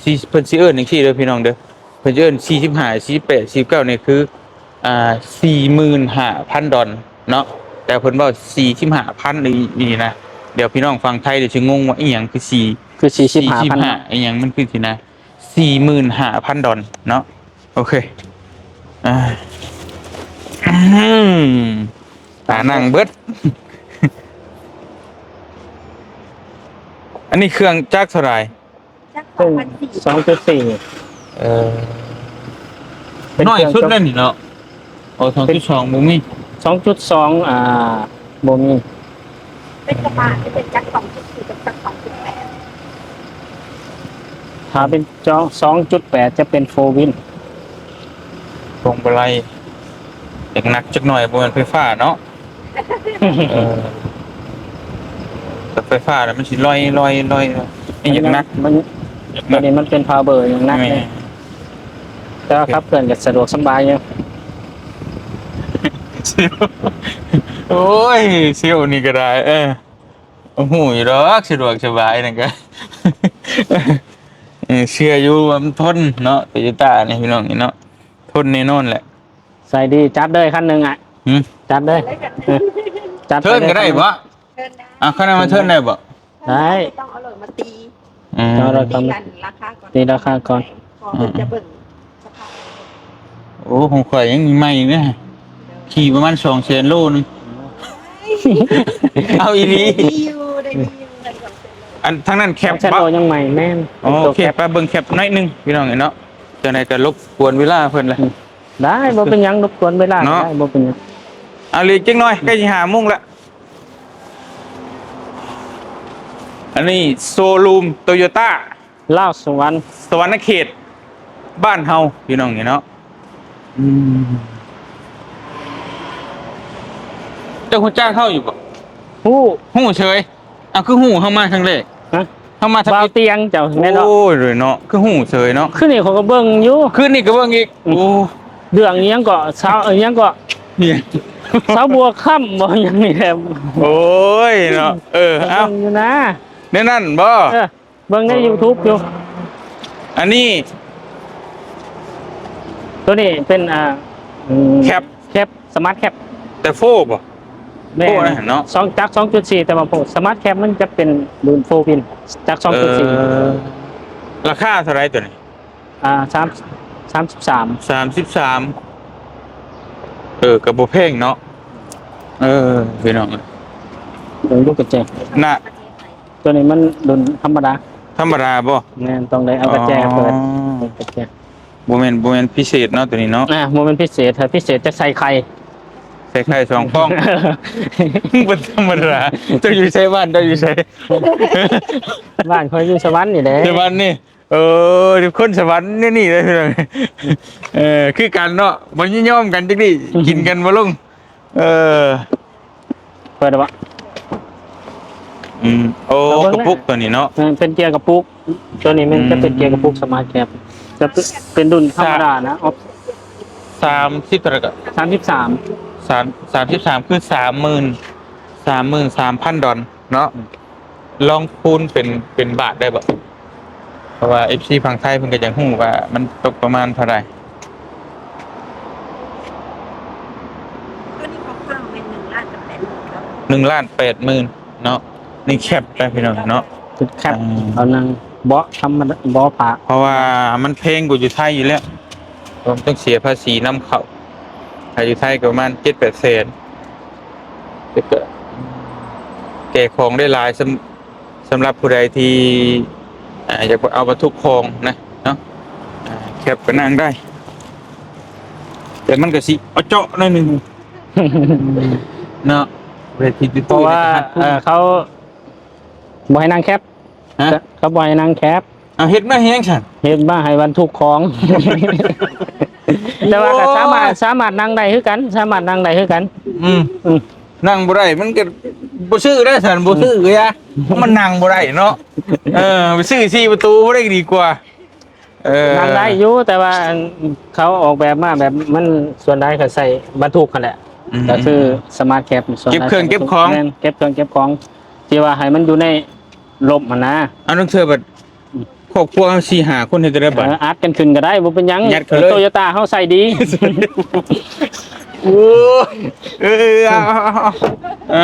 ສີ່ ເພິ່ນຊິເອີ້ນຈັ່ງຊີ້ເດີພີ່ນ້ອງເດີ ເພິ່ນຊິເອີ້ນສີ່ສິບຫ້າ ສີ່ສິບແປດ ສີ່ສິບເກົ້ານີ້ຄື ອ່າ ສີ່ໝື່ນຫ້າພັນດອນເນາະ ແຕ່ເພິ່ນເວົ້າສີ່ສິບຫ້າພັນອີ່ຫຼີນະ ດຽວພີ່ນ້ອງຝັ່ງໄທດຽວຊິງົງວ່າອີ່ຫຍັງຄືສີ່ ຄືສີ່ສິບຫ້າພັນ ສີ່ສິບຫ້າ ອີ່ຫຍັງ ມັນຄືຊີ້ນະ ສີ່ໝື່ນຫ້າພັນດອນເນາະ ໂອເຄ ອ່າ ຕານັ່ງເບິດ. ອັນນີ້ເຄື່ອງຈັກເທົ່າໃດ? ຈັກສອງພັນສີ່ ສອງຈຸດສີ່. ເອີ ເປັນ ນ້ອຍສຸດແລ້ວນີ້ເນາະ. ໂອ້ ສອງຈຸດສອງ ບໍ່ມີ. ສອງຈຸດສອງ ອ່າ ບໍ່ມີ. ເປັນກະບະ ຈະເປັນຈັກສອງຈຸດສີ່ ກັບຈັກສອງຈຸດແປດ. ຖ້າເປັນ ສອງຈຸດແປດ ຈະເປັນໂຟວີນ. ພວງມາໄລຢາກໜັກຈັກໜ່ອຍ ບໍ່ແມ່ນໄຟຟ້າເນາະ. ເອີ ແຕ່ໄຟຟ້ານະມັນຊິລອຍໆໆ ນີ້ຢາກໜັກ. ມັນ ມັນ ມັນເປັນພາວເບີ ຍັງໜັກເລີຍ. ແຕ່ວ່າຂັບເຄື່ອນກໍສະດວກສະບາຍຢູ່. ໂອ້ຍ ເຊວນີ້ກໍໄດ້ ເອີ ຮູ້ຢູ່ດອກ ສະດວກສະບາຍນັ້ນກໍ ເອີ ເຊື່ອຢູ່ວ່າມັນທົນເນາະ ໂຕໂຍຕ້ານີ້ ພີ່ນ້ອງນີ້ເນາະ ທົນແນ່ນອນແຫຼະ. ໃສ່ດີ ຈັດເລີຍຄັນໜຶ່ງອ່ະ. ຫື? ຈັດເລີຍ ຈັດເທິນກໍໄດ້ບໍ? ເທິນໄດ້. ອ່ະ ຄັນນັ້ນມັນເທິນໄດ້ບໍ? ໄດ້. ຕ້ອງເອົາລົດມາຕີ. ອືມ ເອົາລົດມາຕີກັນລາຄາກ່ອນ. ຕີລາຄາກ່ອນ. ເພາະເພິ່ນຈະເບິ່ງສະພາບ. ໂອ້ ຂອງຂ້ອຍຍັງໃໝ່ຢູ່ເດ້ ຂີ່ປະມານສອງແສນໂລໜຶ່ງ. ເອົາອີ່ຫຼີ. ໄດ້ຢູ່ ໄດ້ຢູ່ ໄດ້ຢູ່. ອັນທາງນັ້ນແຄັບ ສອງແສນໂລຍັງໃໝ່. ແມ່ນ. ໂອເຄ ໄປເບິ່ງແຄັບໜ້ອຍໜຶ່ງ ພີ່ນ້ອງເອີຍເນາະ. ຈັ່ງໃດກໍລົບກວນເວລາເພິ່ນລະ. ອືມ ໄດ້ ບໍ່ເປັນຫຍັງ ລົບກວນເວລາເນາະ ໄດ້ ບໍ່ເປັນຫຍັງ. ອ່າ ເຫຼືອອີກຈັກໜ້ອຍ ໃກ້ຊິຫ້າໂມງລະ. ອັນນີ້ໂຊຣູມໂຕໂຍຕ້າລາວສະຫວັນ ສະຫວັນນະເຂດ ບ້ານເຮົາ ພີ່ນ້ອງເອີຍເນາະ. ອືມ ເຈົ້າຮູ້ຈັກເຮົາຢູ່ບໍ່? ຮູ້ ຮູ້ເສີຍ. ເອົາ ຄືຮູ້ເຮົາມາຄັ້ງແລກ? ຮະ? ເຮົາມາທຳອິດ. ບ່າວຕຽງເຈົ້າແມ່ນບໍ່? ໂອ້ຍເນາະ ຄືຮູ້ເສີຍເນາະ. ຄືນນີ້ຂ້ອຍກໍເບິ່ງຢູ່ ຄືນນີ້ກໍເບິ່ງອີກ. ອືມ ໂອ້ ເລື່ອງອີ່ຫຍັງເກາະ ຊາວອີ່ຫຍັງເກາະ ຊາວບົວຄຳບໍ່ ຫຍັງນີ້ແຫຼະ. ໂອ້ຍເນາະ. ເອີ ເອົາ ເບິ່ງຢູ່ນະ ແນວນັ້ນບໍ່? ເອີ ເບິ່ງໃນຢູທູບຢູ່. ອັນນີ້ ໂຕນີ້ເປັນ ອ່າ ອືມ ແຄັບ ແຄັບ ສະມາດແຄັບ ແຕ່ໂຟບໍ່? ແມ່ນ ໂຟນະເນາະ. ສອງ ຈັກສອງຈຸດສີ່ ແຕ່ວ່າໂຟ ສະມາດແຄັບມັນຈະເປັນລຸ້ນໂຟວິນ ຈັກສອງຈຸດສີ່. ເອີ ລາຄາເທົ່າໃດໂຕນີ້? ອ່າ ສາມ ສາມສິບສາມ ສາມສິບສາມ. ເອີ ກໍບໍ່ແພງເນາະ. ເອີ ພີ່ນ້ອງ ເບິ່ງດູກະແຈນະ. ໂຕນີ້ມັນລຸ້ນທຳມະດາ. ທຳມະດາບໍ່? ແມ່ນ ຕ້ອງໄດ້ເອົາກະແຈເປີດ. ອໍ ເປີດກະແຈ. ບໍ່ແມ່ນ ບໍ່ແມ່ນພິເສດເນາະ ໂຕນີ້ເນາະ. ອ່າ ບໍ່ແມ່ນພິເສດ ຖ້າພິເສດຈະໃສ່ໄຂ່ ໃສ່ໄຂ່ສອງຟອງ. ບໍ່ທຳມະດາ. ເຈົ້າຢູ່ໃສ? ບ້ານເຈົ້າຢູ່ໃສ? ບ້ານຂ້ອຍຢູ່ສະຫວັນນີ້ແຫຼະ. ສະຫວັນນີ້. ເອີ ຄົນສະຫວັນແນວນີ້ເດ້ພີ່ນ້ອງ. ເອີ ຄືກັນເນາະ ບໍ່ຍິນຍອມກັນຈັກດີ້ ກິນກັນບໍ່ລົງ. ເອີ ເປີດແລ້ວບໍ່? ອືມ ໂອ້ ກະປຸກໂຕນີ້ເນາະ. ເອີ ເປັນເກຍກະປຸກ ໂຕນີ້ແມ່ນ ອືມ ຈະເປັນເກຍກະປຸກສະມາດແຄັບ ຈະເປັນລຸ້ນທຳມະດານະ. ສາມສິບເທົ່າໃດກະ? ສາມສິບສາມ ສາມ ສາມສິບສາມ ຄືສາມໝື່ນ ສາມໝື່ນສາມພັນດອນເນາະ. ອືມ ລອງຄູນເປັນ ເປັນບາດໄດ້ບໍ່? ເພາະວ່າເອັຟຊີຝັ່ງໄທເພິ່ນກໍຢາກຮູ້ວ່າມັນຕົກປະມານເທົ່າໃດ. ໂຕນີ້ຄະແນນແມ່ນໜຶ່ງລ້ານແປດໝື່ນເນາະ. ນີ້ແຄັບໄດ້ພີ່ນ້ອງເນາະ. ແຄັບ ອ່າ ເອົານັ່ງເບາະທຳມະດາ ເບາະຜ້າ ເພາະວ່າມັນແພງກວ່າຢູ່ໄທຢູ່ແລ້ວ ເພາະມັນຕ້ອງເສຍພາສີນຳເຂົ້າ. ຖ້າຢູ່ໄທກໍປະມານເຈັດແປດແສນ. ແລ້ວກໍແກ່ຂອງໄດ້ຫຼາຍ ສຳ ສຳລັບຜູ້ໃດທີ່ ອ່າ ຢາກເອົາບັນທຸກຂອງນະເນາະ. ອ່າ ແຄັບກໍນັ່ງໄດ້ ແຕ່ມັນກໍຊິເຈາະໜ້ອຍໜຶ່ງເນາະ. ເວທີ ເພາະວ່າ ເອີ ເຂົາບໍ່ໃຫ້ນັ່ງແຄັບ. ຮະ? ເຂົາບໍ່ໃຫ້ນັ່ງແຄັບ. ເອົາ ເຮັດມາເຮັດຫຍັງຊັ້ນ? ເຮັດມາໃຫ້ບັນທຸກຂອງ. ແຕ່ວ່າກໍສາມາດ ໂອ້ຍ ສາມາດນັ່ງໄດ້ຄືກັນ ສາມາດນັ່ງໄດ້ຄືກັນ. ອືມ ອືມ ນັ່ງບໍ່ໄດ້ ມັນກໍບໍ່ຊື້ໄດ້ຊັ້ນ ບໍ່ຊື້ກໍຢ່າ ມັນນັ່ງບໍ່ໄດ້ເນາະ. ເອີ ໄປຊື້ສີ່ປະຕູບໍ່ໄດ້ກໍດີກວ່າ. ເອີ ນັ່ງໄດ້ຢູ່ ແຕ່ວ່າອັນ ເຂົາອອກແບບມາແບບ ມັນສ່ວນຫຼາຍກໍໃສ່ບັນທຸກຫັ້ນແຫຼະ. ອືມ ກໍຄືສະມາດແຄັບ ສ່ວນຫຼາຍ ເກັບເຄື່ອງເກັບຂອງ. ແມ່ນ ເກັບເຄື່ອງເກັບຂອງ ທີ່ວ່າໃຫ້ມັນຢູ່ໃນລົມຫັ້ນນະ. ອັນນັ້ນເທື່ອບັດ ອືມ ຄອບຄົວເຮົາສີ່ຫ້າຄົນເຮັດຈັ່ງໃດບັດ? ເອີ ອັດກັນຂຶ້ນກໍໄດ້ ບໍ່ເປັນຫຍັງ. ໂຕໂຍຕ້າເຮົາໃສ່ດີ. ໂອ້ຍ ເອີ ເອົາ ເອົາ ເອົາ ເອີ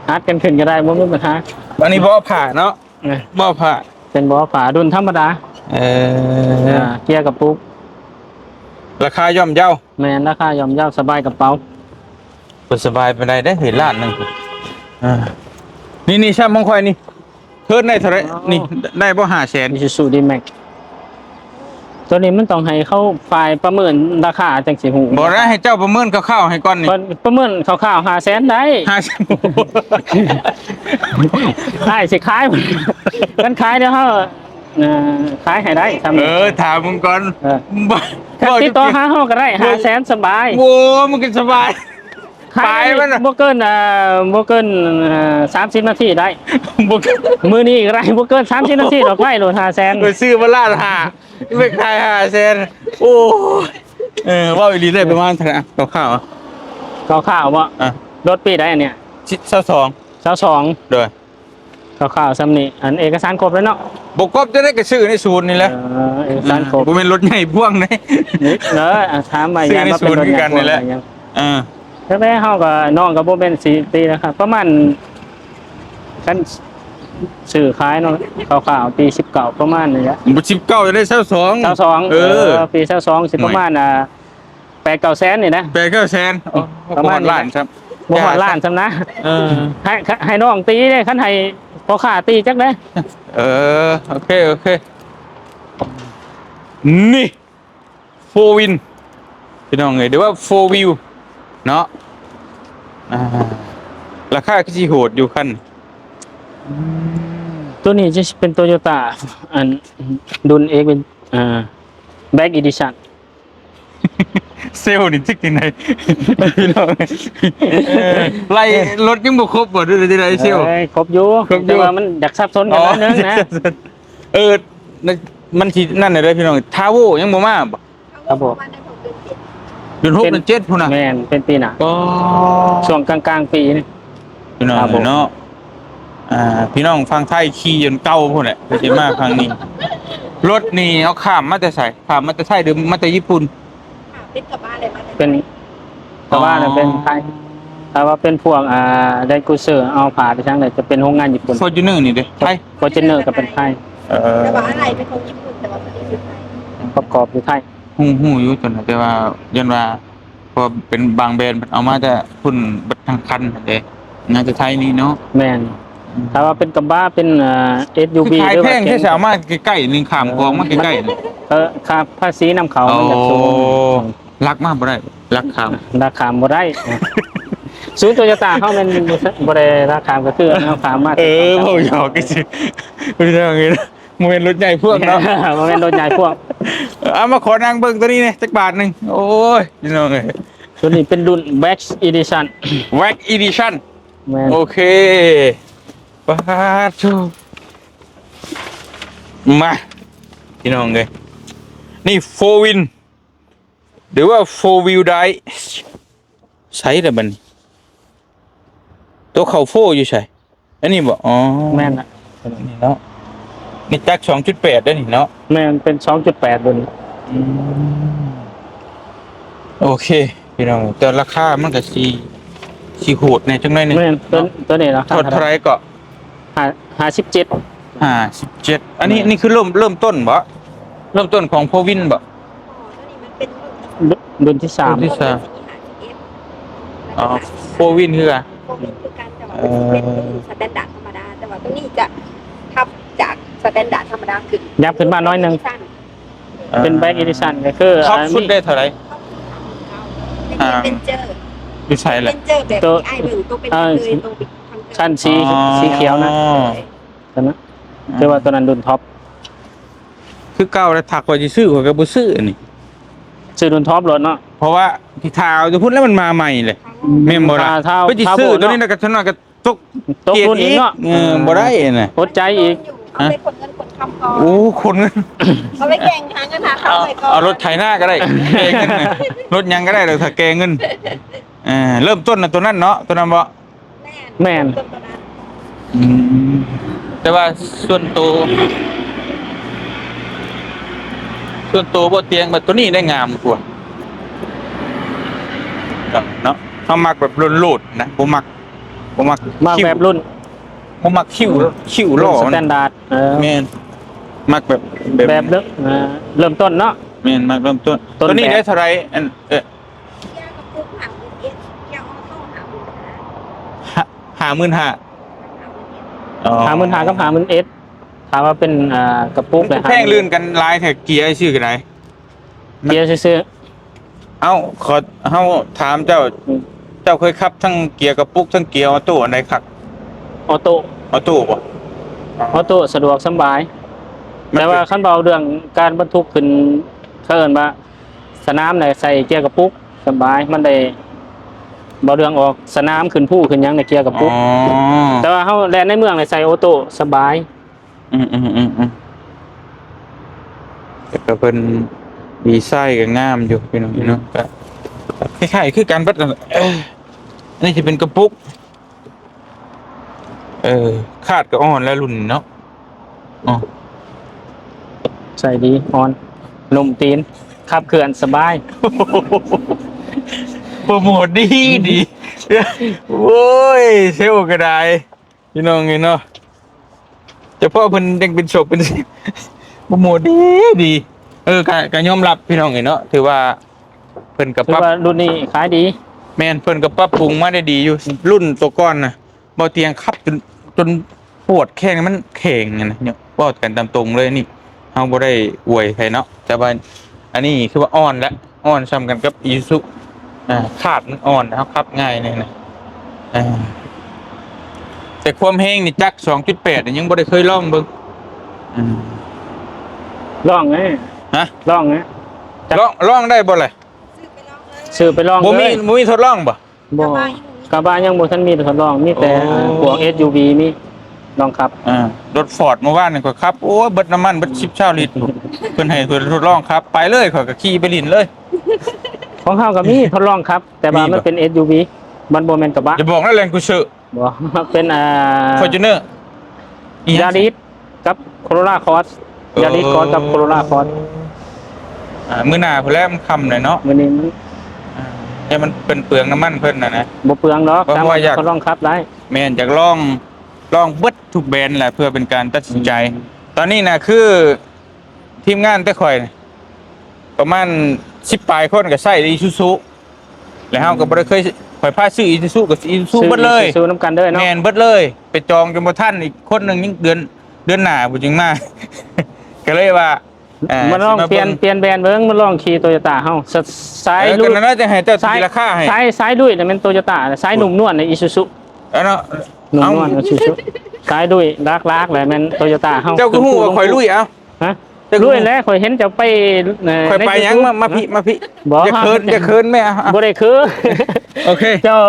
ອັດກັນຂຶ້ນກໍໄດ້ ບໍ່ມີບັນຫາ. ອັນນີ້ເບາະຜ້າເນາະ. ເອີ ເບາະຜ້າ ເປັນເບາະຜ້າລຸ້ນທຳມະດາ. ເອີ ອ່າ ເກຍກະປຸກ. ລາຄາຍ່ອມເຍົາ. ແມ່ນ ລາຄາຍ່ອມເຍົາ ສະບາຍກະເປົາ. ບໍ່ສະບາຍປານໃດເດ້ ເຫັນລ້ານໜຶ່ງ. ອ່າ ນີ້ໆ ຊ້ຳຂອງຂ້ອຍນີ້ ເທີນໄດ້ເທົ່າໃດ? ອໍ ນີ້ໄດ້ບໍ່ ຫ້າແສນ? Isuzu D-Max ໂຕນີ້ມັນຕ້ອງໃຫ້ເຂົາຝ່າຍປະເມີນລາຄາຈັ່ງຊິຮູ້. ບໍ່ໄດ້ ໃຫ້ເຈົ້າປະເມີນຄ່າວໆໃຫ້ກ່ອນນີ້. ປະ ປະເມີນຄ່າວໆ ຫ້າແສນໄດ້. ຫ້າແສນ ອ້າຍຊິຂາຍ ຄັນຂາຍດຽວເຮົາ ເອີ ຂາຍໃຫ້ໄດ້ຊ່ຳ. ເອີ ຖາມເບິ່ງກ່ອນ. ເອີ ບໍ່ ຄັນຕິດຕໍ່ຫາເຮົາກະໄດ້ ຫ້າແສນສະບາຍ. ໂອ້ ມັນກະສະບາຍ. ຂາຍ ປາຍມັນນະ ບໍ່ເກີນ ເອີ ບໍ່ເກີນ ເອີ ສາມສິບນາທີໄດ້. ບໍ່ເກີນ ມື້ນີ້ກະໄດ້ ບໍ່ເກີນສາມສິບນາທີດອກ ໄດ້ໂລດ ຫ້າແສນ. ເອີ ຊື້ມາລ້ານຫ້າ ໄປຂາຍຫ້າແສນ. ໂອ້ຍ ເອີ ເວົ້າອີ່ຫຼີໄດ້ປະມານເທົ່າໃດ ຄ່າວໆ? ຄ່າວໆບໍ່? ອ່ະ ລົດປີໃດອັນເນີ້ຍ? ຊາວສອງ ຊາວສອງ. ໂດຍ ຄ່າວໆຊ່ຳນີ້ ອັນເອກະສານຄົບແລ້ວເນາະ? ບໍ່ຄົບຈັ່ງໃດກະຊື້ໃນສູນນີ້ແຫຼະ. ເອີ ເອກະສານຄົບ ບໍ່ແມ່ນລົດໃຫຍ່ພ່ວງເດ້. ເອີ ຖາມວ່າຢ້ານວ່າເປັນລົດໃຫຍ່ພ່ວງ. ເອີ ຈັ່ງໃດເຮົາກະ ນ້ອງກະບໍ່ແມ່ນຊິຕີລາຄາ ປະມານ ຄັນຊື້ຂາຍເນາະ ຄ່າວໆ ປີສິບເກົ້າປະມານນີ້ແຫຼະ. ບໍ່ ສິບເກົ້າຈະໄດ້ຊາວສອງ. ຊາວສອງ ເອີ ເອີ ປີຊາວສອງຊິປະມານ ອ່າ ແປດເກົ້າແສນນີ້ນະ. ແປດເກົ້າແສນ ໂອ້ ປະມານລ້ານຊ້ຳ. ບໍ່ຮອດລ້ານຊ້ຳນະ. ເອີ ໃຫ້ ໃຫ້ນ້ອງຕີເດ້ ຄັນໃຫ້ພໍ່ຄ້າຕີຈັກເດ້. ເອີ ໂອເຄ ໂອເຄ. ນີ້ ໂຟວິນ ພີ່ນ້ອງເອີຍ ຫຼືວ່າໂຟວິວເນາະ. ອ່າ ລາຄາຄືຊິໂຫດຢູ່ຄັນ. ໂຕນີ້ຈະເປັນໂຕໂຍຕ້າ ອັນ ດຸນເອກເປັນ ອ່າ ແບລັກອີດິຊັນ. ເຊວນີ້ຈັກຈັ່ງໃດ ພີ່ນ້ອງ. ເອີ ໄລ່ລົດຍັງບໍ່ຄົບບໍ່ ຫຼືຈັ່ງໃດເຊວ? ເອີຍ ຄົບຢູ່ ຄົບຢູ່ ແຕ່ວ່າມັນຢາກສັບສົນກັນໜ້ອຍໜຶ່ງນະ. ເອີ ມັນຊິນັ້ນແຫຼະເດີພີ່ນ້ອງ ທາໂວຍັງບໍ່ມາບໍ່? ຄັບຜົມ ເດືອນຫົກເດືອນເຈັດພຸ້ນນະ. ແມ່ນ ເປັນປີໜ້າ. ອໍ ຊ່ວງກາງໆປີນີ້ ພີ່ນ້ອງເນາະ. ອ່າ ພີ່ນ້ອງຝັ່ງໄທຂີ່ຈົນເກົ່າພຸ້ນແຫຼະ ເພິ່ນຊິມາຝັ່ງນີ້. ລົດນີ້ເອົາຂ້າມມາແຕ່ໃສ? ຂ້າມມາແຕ່ໄທ ຫຼືມາແຕ່ຍີ່ປຸ່ນ? ເປັນກະບະເລີຍ ມາແຕ່ ເປັນກະບະເລີຍ ເປັນໄທ. ຖ້າວ່າເປັນພວກ ອ່າ ແລນຄຣູເຊີ ເອົາພາໄປທາງໃດ ຈະເປັນໂຮງງານຍີ່ປຸ່ນ. ຟໍຈູນເນີນີ້ເດ້ ໄທ. ຟໍຈູນເນີກະເປັນໄທ. ເອີ ແຕ່ວ່າອາໄຫຼ່ເປັນຂອງຍີ່ປຸ່ນ ແຕ່ວ່າປະກອບຢູ່ໄທ. ຮູ້ ຮູ້ຢູ່ໂຕນັ້ນ ແຕ່ວ່າຢ້ານວ່າ ເພາະເປັນບາງແບຣນເອົາມາແຕ່ພຸ້ນເບິດທັງຄັນຫັ້ນເດ້ ໜ້າຈະໄທນີ້ເນາະ. ແມ່ນ ອືມ ຖ້າວ່າເປັນກະບະ ເປັນ ເອີ ເອັສຢູວີ ຄືຂາຍແພງແທ້ ຫຼືວ່າເກັງ ສາມາດໃກ້ໆ ໜຶ່ງຂ້າມຂອງມາໃກ້ໆ. ເອີ ຄ່າພາສີນຳເຂົ້າມັນຢາກສູງ. ໂອ້ ລັກມາບໍ່ໄດ້ ລັກຂ້າມ ລັກຂ້າມບໍ່ໄດ້. ສູນໂຕໂຍຕ້າເຮົາແມ່ນບໍ່ໄດ້ລັກຂ້າມ ກະຄືເອົາຂ້າມມາ. ເອີ ເວົ້າຫຍອກຊື່ໆ ພີ່ນ້ອງເອີຍ. ບໍ່ແມ່ນລົດໃຫຍ່ພ່ວງເນາະ. ບໍ່ແມ່ນລົດໃຫຍ່ພ່ວງ. ເອົາ ມາຂໍນັ່ງເບິ່ງໂຕນີ້ແດ່ ຈັກບາດໜຶ່ງ. ໂອ້ຍ ພີ່ນ້ອງເອີຍ ໂຕນີ້ເປັນລຸ້ນແບລັກອີດິຊັນ. ແບລັກອີດິຊັນ. ແມ່ນ ໂອເຄ. ປາດໂທ້ ມາ ພີ່ນ້ອງເອີຍ ນີ້ໂຟວິນ ຫຼືວ່າໂຟວິວໄດຣຟ໌. ໃສລະບັດນີ້ ໂຕເຂົ້າໂຟຢູ່ໃສ? ອັນນີ້ບໍ່? ອໍ ແມ່ນລະ ນີ້ເນາະ ນີ້ຈັກສອງຈຸດແປດເດ້ນີ້ເນາະ. ແມ່ນ ເປັນສອງຈຸດແປດເບິ່ງ. ອືມ ໂອເຄ ພີ່ນ້ອງ ແຕ່ລາຄາມັນກະຊິ ຊິໂຫດແດ່ຈັກໜ້ອຍໜຶ່ງ. ແມ່ນ ໂຕ ເນາະ ໂຕນີ້ລາຄາເທົ່າໃດເກາະ? ຫ້າ ຫ້າສິບເຈັດ. ຫ້າສິບເຈັດ ອັນນີ້ ອືມ ນີ້ຄືເລີ່ມ ເລີ່ມຕົ້ນບໍ່? ເລີ່ມຕົ້ນຂອງໂຟວິນບໍ່? ອໍ ໂຕນີ້ມັນເປັນລຸ້ນ ລຸ້ນທີສາມ ລຸ້ນທີສາມ. ອໍ ໂຟວິນຄືກັນ ໂຟວິນຄືກັນ ແຕ່ວ່າ ເອີ ມັນຊິເປັນລຸ້ນສະແຕນດາດທຳມະດາ ແຕ່ວ່າໂຕນີ້ຈະທັບຈາກສະແຕນດາດທຳມະດາຂຶ້ນ ຍັບຂຶ້ນມາໜ້ອຍໜຶ່ງ. ເປັນແບລັກອີດິຊັນ ກະຄື ທັອບສຸດໄດ້ເທົ່າໃດ? ອ່າ ເປັນເຈີ ຢູ່ໃສລະ? ເປັນເຈີແບບ ໂຕ ທີ່ອ້າຍເບິ່ງ ໂຕເປັນ ເອີ ເລີຍ ໂຕເປັນ ຊັ້ນສີ ອໍ ສີຂຽວນະ ໂຕນັ້ນ ອືມ ຖືວ່າໂຕນັ້ນລຸ້ນທັອບ. ຄືເກົ່າແລ້ວ ຖ້າຂ້ອຍຊິຊື້ ຂ້ອຍກະບໍ່ຊື້ອັນນີ້ ຊື້ລຸ້ນທັອບໂລດເນາະ. ເພາະວ່າຊິຖ້າເອົາແຕ່ພຸ້ນແລ້ວ ມັນມາໃໝ່ເລີຍ. ອືມ ແມ່ນບໍ່ລະ? ຖ້າ ໄປຊິຊື້ໂຕນີ້ນະ ກະຊະໜ້ອຍກະ ຕົກ ຕົກລຸ້ນອີກເນາະ. ເອີ ບໍ່ໄດ້ນະ ອົດໃຈອີກ. ເອົາໄປຂົນເງິນຂົນຄຳກ່ອນ. ໂອ້ ຂົນເງິນ ເອົາໄປແຂ່ງຫາເງິນຫາຄຳໄວ້ກ່ອນ. ເອົາລົດໄຖນາກະໄດ້ ແກ່ເງິນນະ ລົດຫຍັງກະໄດ້ ແຕ່ຖ້າແກ່ເງິນ. ເອີ ເລີ່ມຕົ້ນນະ ໂຕນັ້ນເນາະ ໂຕນັ້ນບໍ່? ແມ່ນ ແມ່ນ ອືມ ແຕ່ວ່າສ່ວນໂຕ ສ່ວນໂຕບໍ່ຕຽງ ແບບໂຕນີ້ໄດ້ງາມກວ່າເນາະ. ເຮົາມັກແບບໂລດໆນະ ບໍ່ມັກ ບໍ່ມັກ ມັກແບບລຸ້ນ ບໍ່ມັກຄິ້ວ ຄິ້ວລໍ້ ລຸ້ນສະແຕນດາດ. ເອີ ແມ່ນ ມັກແບບ ແບບ ແບບເລີ່ມ ເອີ ເລີ່ມຕົ້ນເນາະ. ແມ່ນ ມັກເລີ່ມຕົ້ນ. ຕົ້ນ ໂຕນີ້ ແບບ ໄດ້ເທົ່າໃດ? ອັນ ເອີ ເກຍກະປຸກຫ້າໝື່ນເອັດ ເກຍອໍໂຕ້ຫ້າໝື່ນຫ້າ ຫ້າ ຫ້າໝື່ນຫ້າ ຫ້າໝື່ນເອັດ ອໍ ຫ້າໝື່ນຫ້າກັບຫ້າໝື່ນເອັດ ຖ້າວ່າເປັນ ອ່າ ກະປຸກ ມັນຄືແພງລື່ນກັນຫຼາຍແທ້ ເກຍຊື່ກໍໄດ້ ເກຍຊື່ໆ. ເອົ້າ ຂໍ ເຮົາຖາມເຈົ້າ ອືມ ເຈົ້າເຄີຍຂັບທັງເກຍກະປຸກ ທັງເກຍອໍໂຕ້ ອັນໃດຄັກ? ອໍໂຕ້ ອໍໂຕ້ບໍ່? ອໍໂຕ້ສະດວກສະບາຍ ແຕ່ວ່າຄັນເວົ້າເລື່ອງການບັນທຸກຂຶ້ນ ເຂົາເອີ້ນວ່າສະໜາມນະ ໃສ່ເກຍກະປຸກສະບາຍ ມັນໄດ້ ເວົ້າເລື່ອງອອກສະໜາມ ຂຶ້ນພູຂຶ້ນຫຍັງໃນເກຍກະປຸກ. ອໍ ແຕ່ວ່າເຮົາແລ່ນໃນເມືອງນະ ໃສ່ອໍໂຕ້ສະບາຍ. ອືມໆໆໆ ແຕ່ກໍເພິ່ນດີໄຊກໍງາມຢູ່ພີ່ນ້ອງເນາະ ອືມ ກໍຄ້າຍໆຄືກັນເບິດນັ້ນແຫຼະ. ອັນນີ້ຊິເປັນກະປຸກ ເອີ ຄາດກໍອ່ອນແລ້ວລຸ້ນນີ້ເນາະ. ອໍ ໃສ່ດີ ອ່ອນ ນຸ້ມຕີນ ຂັບເຄື່ອນສະບາຍ. ໂປຣໂມດດີດີ ໂອ້ຍ ເຊວກໍໄດ້ ພີ່ນ້ອງເອີຍເນາະ ສະເພາະເພິ່ນຍັງເປັນສົບເປັນ ໂປຣໂມດດີດີ. ເອີ ກະ ກະຍອມຮັບພີ່ນ້ອງເອີຍເນາະ ຖືວ່າເພິ່ນກໍ ຖືວ່າ ປັບ ລຸ້ນນີ້ຂາຍດີ. ແມ່ນ ເພິ່ນກໍປັບປຸງມາໄດ້ດີຢູ່ ລຸ້ນໂຕກ່ອນນະ ບໍ່ຕຽງຂັບຈົນ ຈົນປວດແຂ້ງ ມັນແຂງຫັ້ນນະ ເວົ້າກັນຕາມຕົງເລີຍນີ້ ເຮົາບໍ່ໄດ້ອວຍໃຜເນາະ ແຕ່ວ່າອັນນີ້ຄືວ່າອ່ອນແຫຼະ ອ່ອນສ່ຳກັນກັບອີຊູຊູ ອ່າ ຄາດມັນອ່ອນ ເຮົາຂັບງ່າຍແນ່ນະ ອ່າ ແຕ່ຄວາມແຮງນີ້ຈັກສອງຈຸດແປດ ຍັງບໍ່ໄດ້ເຄີຍລອງເບິ່ງ. ອືມ ລອງເດ້ ຮະ ລອງເດ້ ລອງ ລອງໄດ້ບໍ່ລະ? ຊື້ໄປລອງ ບໍ່ມີ ບໍ່ມີທົດລອງບໍ່? ບໍ່ ກະບະຍັງບໍ່ທັນມີທົດລອງ ມີແຕ່ ໂອ້ ພວກເອັສຢູວີ ມີລອງຂັບ. ອ່າ ລົດຟອດເມື່ອວານນີ້ຂ້ອຍຂັບ ໂອ້ຍ ເບິດນ້ຳມັນເບິດສິບຊາວລິດ ເພິ່ນໃຫ້ເພິ່ນທົດລອງຂັບ ໄປເລີຍ ຂ້ອຍກໍຂີ່ໄປຫຼິ້ນເລີຍ. ຂອງເຮົາກໍມີ ອືມ ທົດລອງຂັບ ແຕ່ວ່າ ມີບໍ່? ມັນເປັນເອັສຢູວີ ມັນບໍ່ແມ່ນກະບະ. ຢ່າບອກນະ ແລນຄູເຊີ ບໍ່ ເປັນ ອ່າ ຟໍຈູນເນີ ອີຫຍັງ ຢາຣິສ ກັບໂຄໂຣລາຄອສ ຢາຣິສຄອສກັບໂຄໂຣລາຄອສ. ອ່າ ມື້ໜ້າພຸ້ນແຫຼະ ມັນຄ່ຳແລ້ວເນາະ ມື້ນີ້ມັນ ອ່າ ແຕ່ມັນເປັນເປືອງນ້ຳມັນເພິ່ນນະນະ. ບໍ່ເປືອງດອກ ສາມາດທົດລອງຂັບໄດ້. ແມ່ນ ຢາກລອງ ລອງເບິດທຸກແບຣນແຫຼະ ເພື່ອເປັນການຕັດສິນໃຈ. ອືມ ຕອນນີ້ນະ ຄືທີມງານແຕ່ຂ້ອຍ ປະມານສິບປາຍຄົນກໍໃຊ້ອີຊູຊູ ແລ້ວເຮົາກໍບໍ່ໄດ້ເຄີຍ ຂ້ອຍພາຊື້ອີຊູຊູ ກໍອີຊູຊູເບິດເລີຍ ອີຊູຊູນຳກັນເດີເນາະ. ແມ່ນ ເບິດເລີຍ ໄປຈອງຈົນບໍ່ທັນ ອີກຄົນໜຶ່ງຍັງເດືອນ ເດືອນໜ້າພຸ້ນຈຶ່ງມາ ກໍເລີຍວ່າ ເອີ ມາລອງປ່ຽນ ຊິມາເບິ່ງ ປ່ຽນແບຣນເບິ່ງ ມາລອງຂີ່ໂຕໂຍຕ້າເຮົາ ສ- ສາຍ ເອີ ລຸຍ ກໍນັ້ນແຫຼະ ຈະໃຫ້ເຈົ້າ ສາຍ ຕີລາຄາໃຫ້ ສາຍ ສາຍລຸຍນະ ແມ່ນໂຕໂຍຕ້າ ສາຍນຸ້ມນວນນະ ອີຊູຊູ ເອີເນາະ ນຸ້ມນວນ ເອົາ ອີຊູຊູ ສາຍລຸຍ ລາກໆ ແຫຼະ ແມ່ນໂຕໂຍຕ້າເຮົາ. ເຈົ້າຄືຮູ້ວ່າຂ້ອຍລຸຍ ເອົ້າ ຮະ? ລຸຍແຫຼະ ຂ້ອຍເຫັນເຈົ້າໄປ ເອີ ຂ້ອຍໄປຫຍັງ ໃນຢູທູບ ມາ ມາພີ້ ມາພີ້ ບໍ່ ຢ່າເຂີນ ຢ່າເຂີນແມ່ ບໍ່ໄດ້ເຂີນ. ໂອເຄ ເຈົ້າ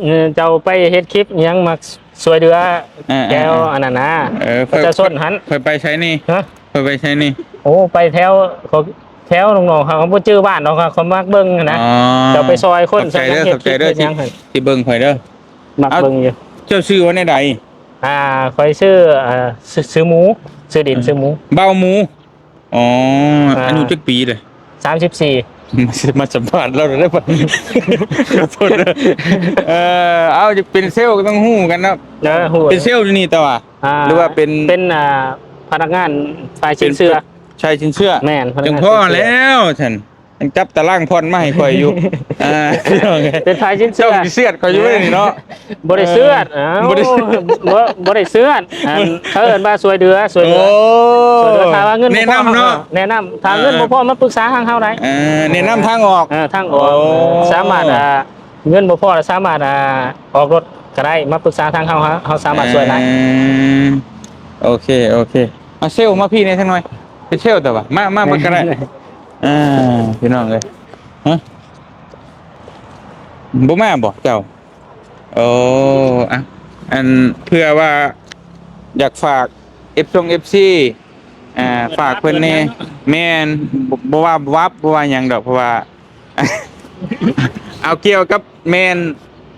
ເອີ ເຈົ້າໄປເຮັດຄລິບຫຍັງ ມັກຊ່ວຍເຫຼືອ ເອີ ແຖວ ເອີ ອັນນັ້ນນະ ເອີ ປະຊາຊົນຫັ້ນ. ຂ້ອຍໄປໃສນີ້? ຮະ? ຂ້ອຍໄປໃສນີ້? ໂອ້ ໄປແຖວ ແຖວນ້ອງໆ ເຮົາບໍ່ຈື່ບ້ານດອກ ເຂົາມັກເບິ່ງຫັ້ນນະ. ອໍ ເຈົ້າໄປຊ່ອຍຄົນ ຂອບໃຈເດີ ຂອບໃຈເດີ ເຮັດຄລິບເຮັດຫຍັງຫັ້ນ ທີ່ເບິ່ງຂ້ອຍເດີ ມັກເບິ່ງຢູ່. ເຈົ້າຊື່ວ່າແນວໃດ? ອ່າ ຂ້ອຍຊື່ ເອີ ຊື່ໝູ ຊື່ດິນ ຊື່ໝູ ບ່າວໝູ. ອໍ ອ່າ ອາຍຸຈັກປີເດ? ສາມສິບສີ່. ມາ ມາສຳພາດລາວໄດ້ປະ? ຂໍໂທດເດີ ເອີ ເອົາ ຈະເປັນເຊວກໍຕ້ອງຮູ້ກັນເນາະ. ເອີ ຮູ້ ເປັນເຊວຢູ່ນີ້ ແຕ່ວ່າ ອ່າ ຫຼືວ່າເປັນ ເປັນ ອ່າ ພະນັກງານຝ່າຍສິນເຊື່ອ ເປັນ ຝ່າຍສິນເຊື່ອ. ແມ່ນ ພະນັກງານສິນເຊື່ອ. ຈັ່ງພໍແລ້ວຊັ້ນ ຍັງຈັບຕາລາງຜ່ອນມາໃຫ້ຂ້ອຍຢູ່. ອ່າ ເປັນຝ່າຍສິນເຊື່ອ ເຈົ້າຊິເຊືອດຂ້ອຍຢູ່ນີ້ເນາະ. ບໍ່ໄດ້ເຊືອດ ເອີ ເອົ້າ ບໍ່ໄດ້ ບໍ່ ບໍ່ໄດ້ເຊືອດ ອັນ ເຂົາເອີ້ນວ່າຊ່ວຍເຫຼືອ ຊ່ວຍເຫຼືອ ໂອ້ ຊ່ວຍເຫຼືອ. ຖ້າວ່າເງິນບໍ່ພໍ ແນະນຳເນາະ ເອີ ແນະນຳ ຖ້າເງິນ ເອີ ບໍ່ພໍມາປຶກສາທາງເຮົາໄດ້. ເອີ ແນະນຳທາງອອກ ເອີ ທາງອອກ. ໂອ້ ສາມາດ ອ່າ ເງິນບໍ່ພໍ ສາມາດ ອ່າ ອອກລົດກໍໄດ້ ມາປຶກສາທາງເຮົາ ເຮົາ ເຮົາສາມາດຊ່ວຍໄດ້. ເອີ ໂອເຄ ໂອເຄ. ເອົາເຊວມາພີ້ແດ່ຈັກໜ່ອຍ ເປັນເຊວແຕ່ວ່າ ມາ ມາເບິ່ງກໍໄດ້. ເອີ ພີ່ນ້ອງເອີຍ ຮະ ບໍ່ມາບໍ່ເຈົ້າ? ໂອ້ ອ່ະ ອັນ ເພື່ອວ່າຢາກຝາກເອັຟ ຊ່ອງເອັຟຊີ ອ່າ ຝາກເພິ່ນແດ່. ແມ່ນ ບໍ່ ບໍ່ວ່າວັບ ບໍ່ວ່າຫຍັງດອກ ເພາະວ່າ ເອົາ ກ່ຽວກັບແມ່ນ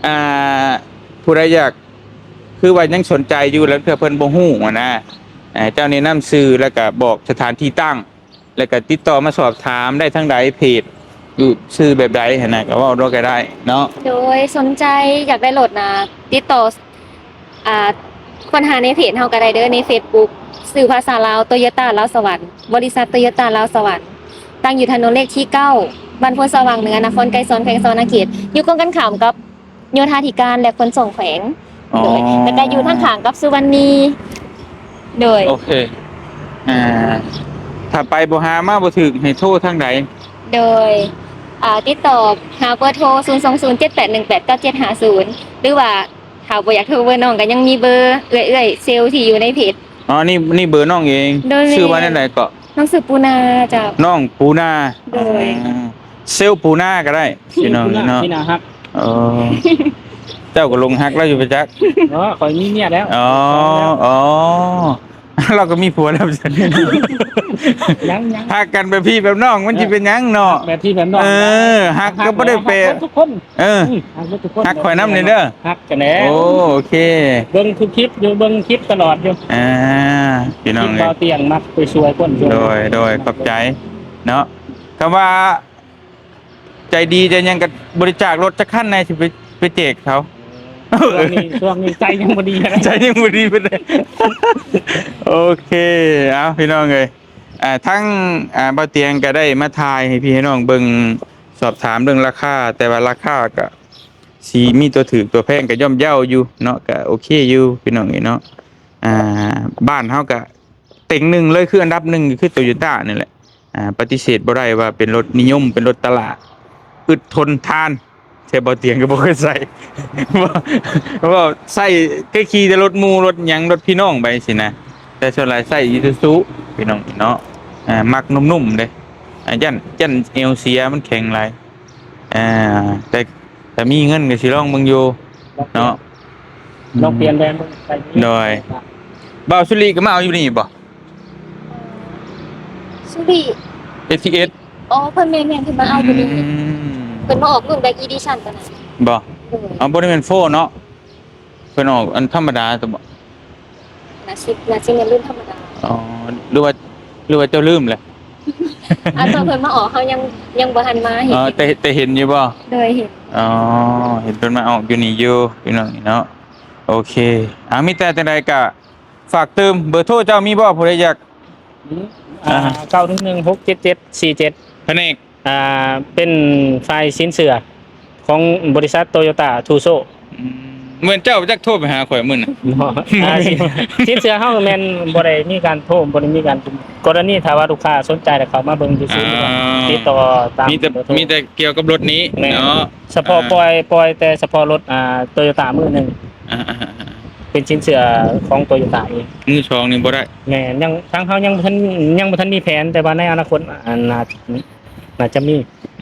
ອ່າ ຜູ້ໃດຢາກ ຄືວ່າຍັງສົນໃຈຢູ່ ແລ້ວເທື່ອເພິ່ນບໍ່ຮູ້ຫັ້ນນະ ເຈົ້າແນະນຳຊື່ ແລ້ວກະບອກສະຖານທີ່ຕັ້ງ ແລ້ວກະຕິດຕໍ່ມາສອບຖາມໄດ້ທາງໃດ ເພຈ ຢູ່ຊື່ແບບໃດຫັ້ນນະ ກະເວົ້າໂລດກະໄດ້ເນາະ. ໂດຍ ສົນໃຈຢາກໄດ້ລົດນະ ຕິດຕໍ່ ອ່າ ຄົ້ນຫາໃນເພຈເຮົາກໍໄດ້ເດີ ໃນເຟສບຸກ ຊື່ພາສາລາວ ໂຕໂຍຕ້າລາວສະຫວັນ ບໍລິສັດໂຕໂຍຕ້າລາວສະຫວັນ. ຕັ້ງຢູ່ຖະໜົນເລກທີເກົ້າ ບ້ານໂພນສະຫວ່າງເໜືອ ນະຄອນໄກສອນ ແຂວງສະຫວັນນະເຂດ ຢູ່ກົງກັນຂ້າມກັບໂຍທາທິການ ແລະ ຂົນສົ່ງແຂວງ. ອໍ ໂດຍ ແລ້ວກໍຢູ່ທາງຂ້າງກັບສຸວັນນີ. ໂດຍ ໂອເຄ ອ່າ ຖ້າໄປບໍ່ຫາມາບໍ່ຖືກ ໃຫ້ໂທທາງໃດ? ໂດຍ ອ່າ ຕິດຕໍ່ຫາເບີໂທ ສູນສອງສູນ ເຈັດແປດໜຶ່ງແປດ ເກົ້າເຈັດຫ້າສູນ ຫຼືວ່າ ຖ້າບໍ່ຢາກໂທເບີນ້ອງ ກໍຍັງມີເບີເອື້ອຍໆ ເຊວທີ່ຢູ່ໃນເພຈ. ອໍ ນີ້ ນີ້ເບີນ້ອງເອງ. ໂດຍ ຊື່ວ່າແນວໃດເກາະ? ນ້ອງຊື່ປູນາເຈົ້າ. ນ້ອງປູນາ. ໂດຍ ອ່າ ເຊວປູນາກໍໄດ້ ພີ່ນ້ອງເນາະ. ທີ່ໜ້າຮັກ. ອໍ ເຈົ້າກໍຫຼົງຮັກລາວຢູ່ປະຈັກ. ອໍ ຂ້ອຍມີເມຍແລ້ວ. ອໍ ອໍ ລາວກໍມີຜົວແລ້ວ. ຍັງໆ ຮັກກັນແບບພີ່ແບບນ້ອງ ມັນຊິເປັນຫຍັງເນາະ? ແບບພີ່ແບບນ້ອງ. ເອີ ຮັກກໍບໍ່ໄດ້ແປ ຮັກເບິດທຸກຄົນ. ເອີ ອືມ ຮັກເບິດທຸກຄົນ ຮັກຂ້ອຍນຳແດ່ເດີ. ຮັກກັນແລ້ວ. ໂອ້ ໂອເຄ ເບິ່ງທຸກຄລິບຢູ່ ເບິ່ງຄລິບຕະຫຼອດຢູ່. ອ່າ ພີ່ນ້ອງເອີຍ ຄລິບບ່າວຕຽງມັກໄປຊ່ວຍຄົນ. ໂດຍ ໂດຍ ຂອບໃຈເນາະ. ຄຳວ່າໃຈດີໃຈຫຍັງກໍບໍລິຈາກລົດຈັກຄັນແດ່ ຊິໄປ ໄປແຈກເຂົາ. ຊ່ວງນີ້ ຊ່ວງນີ້ໃຈຍັງບໍ່ດີ ໃຈຍັງບໍ່ດີປານໃດ. ໂອເຄ ເອົາ ພີ່ນ້ອງເອີຍ ອ່າ ທັງ ອ່າ ບ່າວຕຽງກໍໄດ້ມາຖ່າຍໃຫ້ພີ່ໃຫ້ນ້ອງເບິ່ງ ສອບຖາມເລື່ອງລາຄາ ແຕ່ວ່າລາຄາກໍ ຊິມີຕົວຖືກຕົວແພງກໍຍ່ອມເຍົາຢູ່ເນາະ ກໍໂອເຄຢູ່ພີ່ນ້ອງເອີຍເນາະ. ອ່າ ບ້ານເຮົາກໍເຕັງໜຶ່ງເລີຍ ຄືອັນດັບໜຶ່ງກໍຄືໂຕໂຍຕ້ານີ້ແຫຼະ. ອ່າ ປະຕິເສດບໍ່ໄດ້ວ່າເປັນລົດນິຍົມ ເປັນລົດຕະຫຼາດ ອຶດທົນທານ ແຕ່ບ່າວຕຽງກໍບໍ່ເຄີຍໃຊ້ ເວົ້າ ເວົ້າໃຊ້ ເຄີຍຂີ່ແຕ່ລົດໝູ່ ລົດຫຍັງ ລົດພີ່ນ້ອງໄປຊີ້ນະ ແຕ່ສ່ວນຫຼາຍໃຊ້ອີຊູຊູພີ່ນ້ອງເນາະ. ອ່າ ມັກນຸ້ມໆເດ້ ອ່າ ຢ້ານ ຢ້ານແອວເສຍ ມັນແຂງຫຼາຍ. ອ່າ ແຕ່ ແຕ່ມີເງິນກໍຊິລອງເບິ່ງຢູ່ເນາະ. ລອງປ່ຽນແບບເບິ່ງ. ໂດຍ ບ່າວສຸລິກໍມາເອົາຢູ່ນີ້ບໍ່? ສຸລິ ເອທີເອສ. ອໍ ເພິ່ນ ແມ່ນໆ ເພິ່ນມາເອົາຢູ່ນີ້. ອືມ ເພິ່ນມາອອກລຸ້ນ Black Edition ຕອນນັ້ນ. ບໍ່? ໂດຍ ເອົາ ບໍ່ໄດ້ແມ່ນໂຟເນາະ. ເພິ່ນອອກອັນທຳມະດາຕົວະ. ໜ້າຊິ ໜ້າຊິແມ່ນລຸ້ນທຳມະດາ. ອໍ ຫຼືວ່າ ຫຼືວ່າເຈົ້າລືມແຫຼະ? ອາ ຕອນເພິ່ນມາອອກ ເຮົາຍັງ ຍັງບໍ່ທັນມາເຫັນ. ອໍ ແຕ່ ແຕ່ເຫັນຢູ່ບໍ່? ໂດຍ ເຫັນ. ອໍ ເຫັນເພິ່ນມາອອກຢູ່ນີ້ຢູ່ ພີ່ນ້ອງເນາະ. ໂອເຄ ອ່າ ມີແຕ່ຈັ່ງໃດກະຝາກຕື່ມ ເບີໂທເຈົ້າມີບໍ່? ຜູ້ໃດຢາກ ອືມ ອ່າ ອ່າ ເກົ້າໜຶ່ງໜຶ່ງ ຫົກເຈັດເຈັດ ສີ່ເຈັດ ພະແນກ ອ່າ ເປັນຝ່າຍສິນເຊື່ອຂອງບໍລິສັດໂຕໂຍຕ້າທູໂຊ. ອືມ ແມ່ນເຈົ້າຈັກໂທໄປຫາຂ້ອຍມື້ນັ້ນ. ບໍ່ ອ່າ ສິນ ສິນເຊື່ອເຮົາແມ່ນບໍ່ໄດ້ມີການໂທ ບໍ່ໄດ້ມີການ ກໍລະນີຖ້າວ່າລູກຄ້າສົນໃຈແລ້ວເຂົ້າມາເບິ່ງຢູ່ສູນ ອ່າ ຕິດຕໍ່ຕາມ ມີແຕ່ ມີແຕ່ກ່ຽວກັບລົດນີ້ ແມ່ນ ເນາະ. ສະເພາະ ອ່າ ປ່ອຍ ປ່ອຍແຕ່ສະເພາະລົດ ອ່າ ໂຕໂຍຕ້າມືໜຶ່ງ ອ່າ ເປັນສິນເຊື່ອຂອງໂຕໂຍຕ້າເອງ. ມືສອງນີ້ບໍ່ໄດ້. ແມ່ນ ຍັງ ທາງເຮົາຍັງບໍ່ທັນ ຍັງບໍ່ທັນມີແຜນ ແຕ່ວ່າໃນອະນາຄົດ ອ່າ ໜ້າ ໜ້າຈະມີ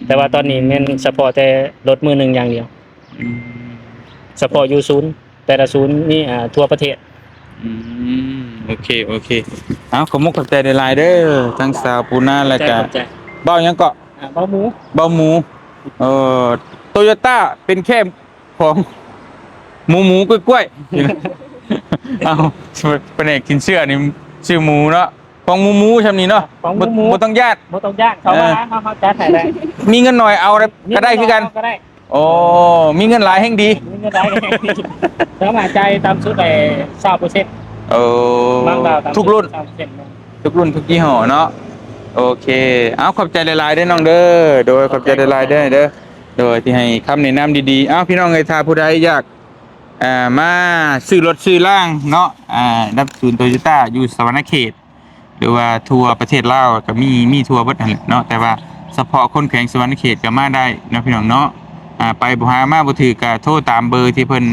ແຕ່ວ່າຕອນນີ້ແມ່ນສະເພາະແຕ່ລົດມືໜຶ່ງຢ່າງດຽວ. ອືມ ສະເພາະຢູ່ສູນ ແຕ່ລະສູນມີ ອ່າ ທົ່ວປະເທດ. ອືມ ໂອເຄ ໂອເຄ ເອົາ ຂອບມຸກຂອບໃຈຫຼາຍໆເດີ ທັງສາວປູນາ ແລ້ວກະ ຂອບໃຈ ບ່າວຫຍັງເກາະ? ອ່າ ບ່າວໝູ ບ່າວໝູ. ເອີ ໂຕໂຍຕ້າເປັນແຄ່ ຂອງໝູໆກ້ວຍໆ. ເອົາ ພະແນກສິນເຊື່ອນີ້ຊື່ໝູເນາະ ຂອງໝູໆຊ່ຳນີ້ເນາະ. ຂອງໝູໆ ບໍ່ ບໍ່ຕ້ອງຢ້ານ ບໍ່ຕ້ອງຢ້ານ ເຂົ້າມາ ເອີ ເຮົາ ເຮົາຈັດໃຫ້ໄດ້. ມີເງິນໜ້ອຍເອົາກໍໄດ້ຄືກັນ ມີເງິນໜ້ອຍເອົາກໍໄດ້. ໂອ້ ມີເງິນຫຼາຍແຮ່ງດີ ມີເງິນຫຼາຍແຮ່ງດີ ສາມາດຈ່າຍຕ່ຳສຸດໄດ້ຊາວເປີເຊັນ. ໂອ້ ບາງດາວຕ່ຳສຸດ ທຸກລຸ້ນ ຊາວເປີເຊັນ ທຸກລຸ້ນທຸກຍີ່ຫໍ້ເນາະ. ໂອເຄ ເອົາ ຂອບໃຈຫຼາຍໆເດີນ້ອງເດີ. ໂດຍ ຂອບໃຈຫຼາຍໆເດີ ເດີ ໂດຍ ທີ່ໃຫ້ຄຳແນະນຳດີໆ. ເອົາ ພີ່ນ້ອງເອີຍ ຖ້າຜູ້ໃດຢາກ ອ່າ ມາຊື້ລົດຊື້ລາງເນາະ ອ່າ ນຳສູນໂຕໂຍຕ້າຢູ່ສະຫວັນນະເຂດ ຫຼືວ່າທົ່ວປະເທດລາວກໍມີ ມີທົ່ວເບິດຫັ້ນແຫຼະເນາະ ແຕ່ວ່າສະເພາະຄົນແຂວງສະຫວັນນະເຂດກໍມາໄດ້ເນາະ ພີ່ນ້ອງເນາະ. ອ່າ ໄປບໍ່ຫາມາບໍ່ຖືກກໍໂທຕາມເບີທີ່ເພິ່ນ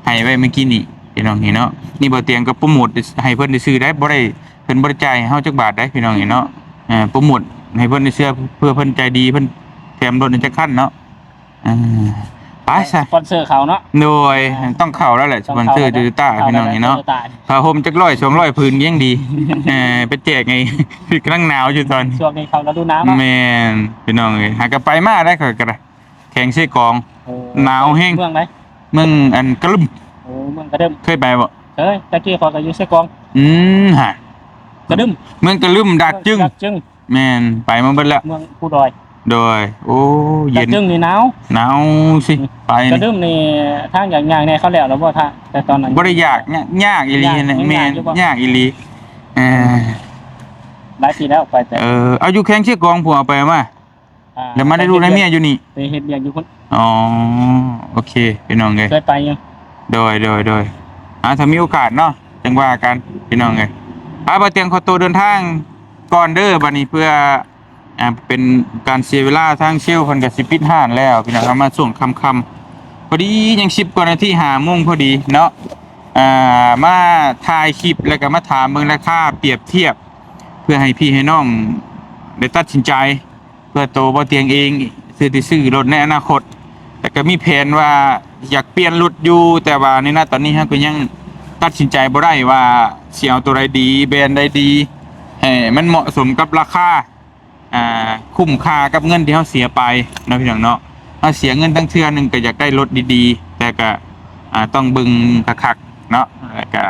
ໃຫ້ໄວ້ເມື່ອກີ້ນີ້ ພີ່ນ້ອງເຫັນເນາະ. ນີ້ບ່າວຕຽງກໍໂປຣໂມດໃຫ້ເພິ່ນຊື່ໆໄດ໋ ບໍ່ໄດ້ ເພິ່ນບໍ່ໄດ້ຈ່າຍໃຫ້ເຮົາຈັກບາດໄດ໋ ພີ່ນ້ອງເຫັນເນາະ. ເອີ ໂປຣໂມດໃຫ້ເພິ່ນຊື່ໆ ເພື່ອເພິ່ນໃຈດີ ເພິ່ນແຖມລົດໃຫ້ຈັກຄັນເນາະ. ອ່າ ໄປຊະ ສະປອນເຊີເຂົາເນາະ. ໂດຍ ອ່າ ຕ້ອງເຂົ້າແລ້ວແຫຼະ ສະປອນເຊີໂຕໂຍຕ້າ ພີ່ນ້ອງເນາະ. ຜ້າຫົ່ມຈັກຮ້ອຍສອງຮ້ອຍຜືນຍັງດີ ເອີ ໄປແຈກໃຫ້ ກຳລັງໜາວຢູ່ຕອນນີ້ ຊ່ວງນີ້ເຂົ້າລະດູໜາວເນາະ. ແມ່ນ ພີ່ນ້ອງເອີຍ ຫາກໍໄປມາໄດ້ ຂ້ອຍກໍໄດ້ ແຂວງເຊກອງ. ໂອ້ ໜາວແຮງ. ເມືອງໃດ? ເມືອງອັນກະລຶມ. ໂອ້ ເມືອງກະດຶມ ເຄີຍໄປບໍ່? ເຄີຍ ແຕ່ກີ້ຂ້ອຍກໍຢູ່ເຊກອງ. ອືມ ຫາ ກະດຶມ ເມືອງກະລຶມ ດາກຈຶງ ດາກຈຶງ. ແມ່ນ ໄປມາເບິດແລ້ວ ເມືອງພູດອຍ. ໂດຍ ໂອ້ ເຢັນ ກະດຶມນີ້ໜາວ ໜາວຊິ ອືມ ໄປ ກະດຶມນີ້ ທາງຢາກຍ່າງແດ່ ເຂົາແລ້ວແລ້ວບໍ່? ຖ້າແຕ່ຕອນນັ້ນ ບໍ່ໄດ້ຢາກ ຍາກ ຍາກອີ່ຫຼີ. ຍາກ ແມ່ນ ຍາກຢູ່ບໍ່? ຍາກອີ່ຫຼີ. ເອີ ຫຼາຍປີແລ້ວ ໄປແຕ່ ເອີ ເອົາ ຢູ່ແຂວງຊຽງຂວາງພຸ້ນ ເອົາໄປມາ ອ່າ ແລ້ວມາໄດ້ລູກໄດ້ເມຍຢູ່ນີ້ ໄປເຮັດວຽກຢູ່ພຸ້ນ. ອໍ ໂອເຄ ພີ່ນ້ອງເອີຍ ເຄີຍໄປຢູ່. ໂດຍ ໂດຍ ໂດຍ ອ່າ ຖ້າມີໂອກາດເນາະ ຈັ່ງວ່າກັນ ພີ່ນ້ອງເອີຍ. ອ່າ ບ່າວຕຽງຂໍໂຕເດີນທາງກ່ອນເດີ ບັດນີ້ ເພື່ອ ອ່າ ເປັນການເສຍເວລາ ທາງເຊວເພິ່ນກໍຊິປິດຮ້ານແລ້ວ ພີ່ນ້ອງ. ເຮົາມາຊ່ວງຄ່ຳໆ ພໍດີຍັງສິບກວ່ານາທີ ຫ້າໂມງພໍດີເນາະ. ອ່າ ມາຖ່າຍຄລິບ ແລ້ວກໍມາຖາມເບິ່ງລາຄາ ປຽບທຽບ ເພື່ອໃຫ້ພີ່ໃຫ້ນ້ອງໄດ້ຕັດສິນໃຈ ເພື່ອໂຕບ່າວຕຽງເອງ ເພື່ອທີ່ຊື້ລົດໃນອະນາຄົດ ແລ້ວກໍມີແຜນວ່າຢາກປ່ຽນລົດຢູ່ ແຕ່ວ່າໃນນະຕອນນີ້ເຮົາກໍຍັງຕັດສິນໃຈບໍ່ໄດ້ວ່າຊິເອົາໂຕໃດດີ ແບຣນໃດດີ ໃຫ້ມັນເໝາະສົມກັບລາຄາ ອ່າ ຄຸ້ມຄ່າກັບເງິນທີ່ເຮົາເສຍໄປເນາະ ພີ່ນ້ອງເນາະ. ເຮົາເສຍເງິນຕັ້ງເທື່ອໜຶ່ງກໍຢາກໄດ້ລົດດີໆ ແຕ່ກໍ ອ່າ ຕ້ອງເບິ່ງຄັກໆເນາະ ແລ້ວກໍ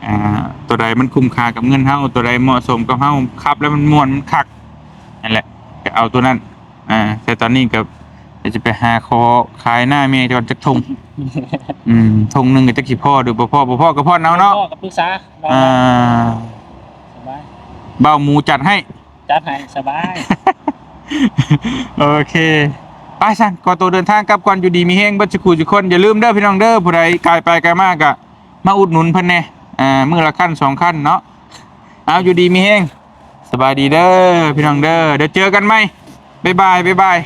ອ່າ ໂຕໃດມັນຄຸ້ມຄ່າກັບເງິນເຮົາ ໂຕໃດເໝາະສົມກັບເຮົາ ຂັບແລ້ວມັນມ່ວນ ມັນຄັກ ນັ້ນແຫຼະ ກໍເອົາໂຕນັ້ນ. ອ່າ ແຕ່ຕອນນີ້ກໍຈະໄປຫາຂໍຂາຍນາແມ່ກ່ອນຈັກຖົງ ອືມ ຖົງໜຶ່ງກໍຈັກຊິພໍຫຼືບໍ່ພໍ ບໍ່ພໍກໍຜ່ອນເອົາເນາະ ບໍ່ພໍກໍປຶກສາ ອ່າ ສະບາຍ ບ່າວໝູຈັດໃຫ້ ຈັດໃຫ້ສະບາຍ. ໂອເຄ ໄປຊັ້ນ ຂໍໂຕເດີນທາງກັບກ່ອນ. ຢູ່ດີມີແຮງເບິດສູ່ຄູ່ສູ່ຄົນ. ຢ່າລືມເດີພີ່ນ້ອງເດີ ຜູ້ໃດກາຍໄປກາຍມາກໍມາອຸດໜູນເພິ່ນແດ່ ອ່າ ມື້ລະຄັນສອງຄັນເນາະ. ເອົາ ຢູ່ດີມີແຮງ ສະບາຍດີເດີພີ່ນ້ອງເດີ ດຽວເຈີກັນໃໝ່ ບາຍບາຍ ບາຍບາຍ.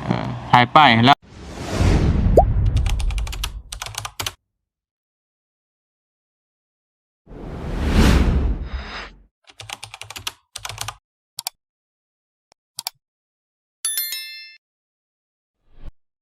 ເອີ ຖ່າຍປ້າຍໃຫ້ລາວ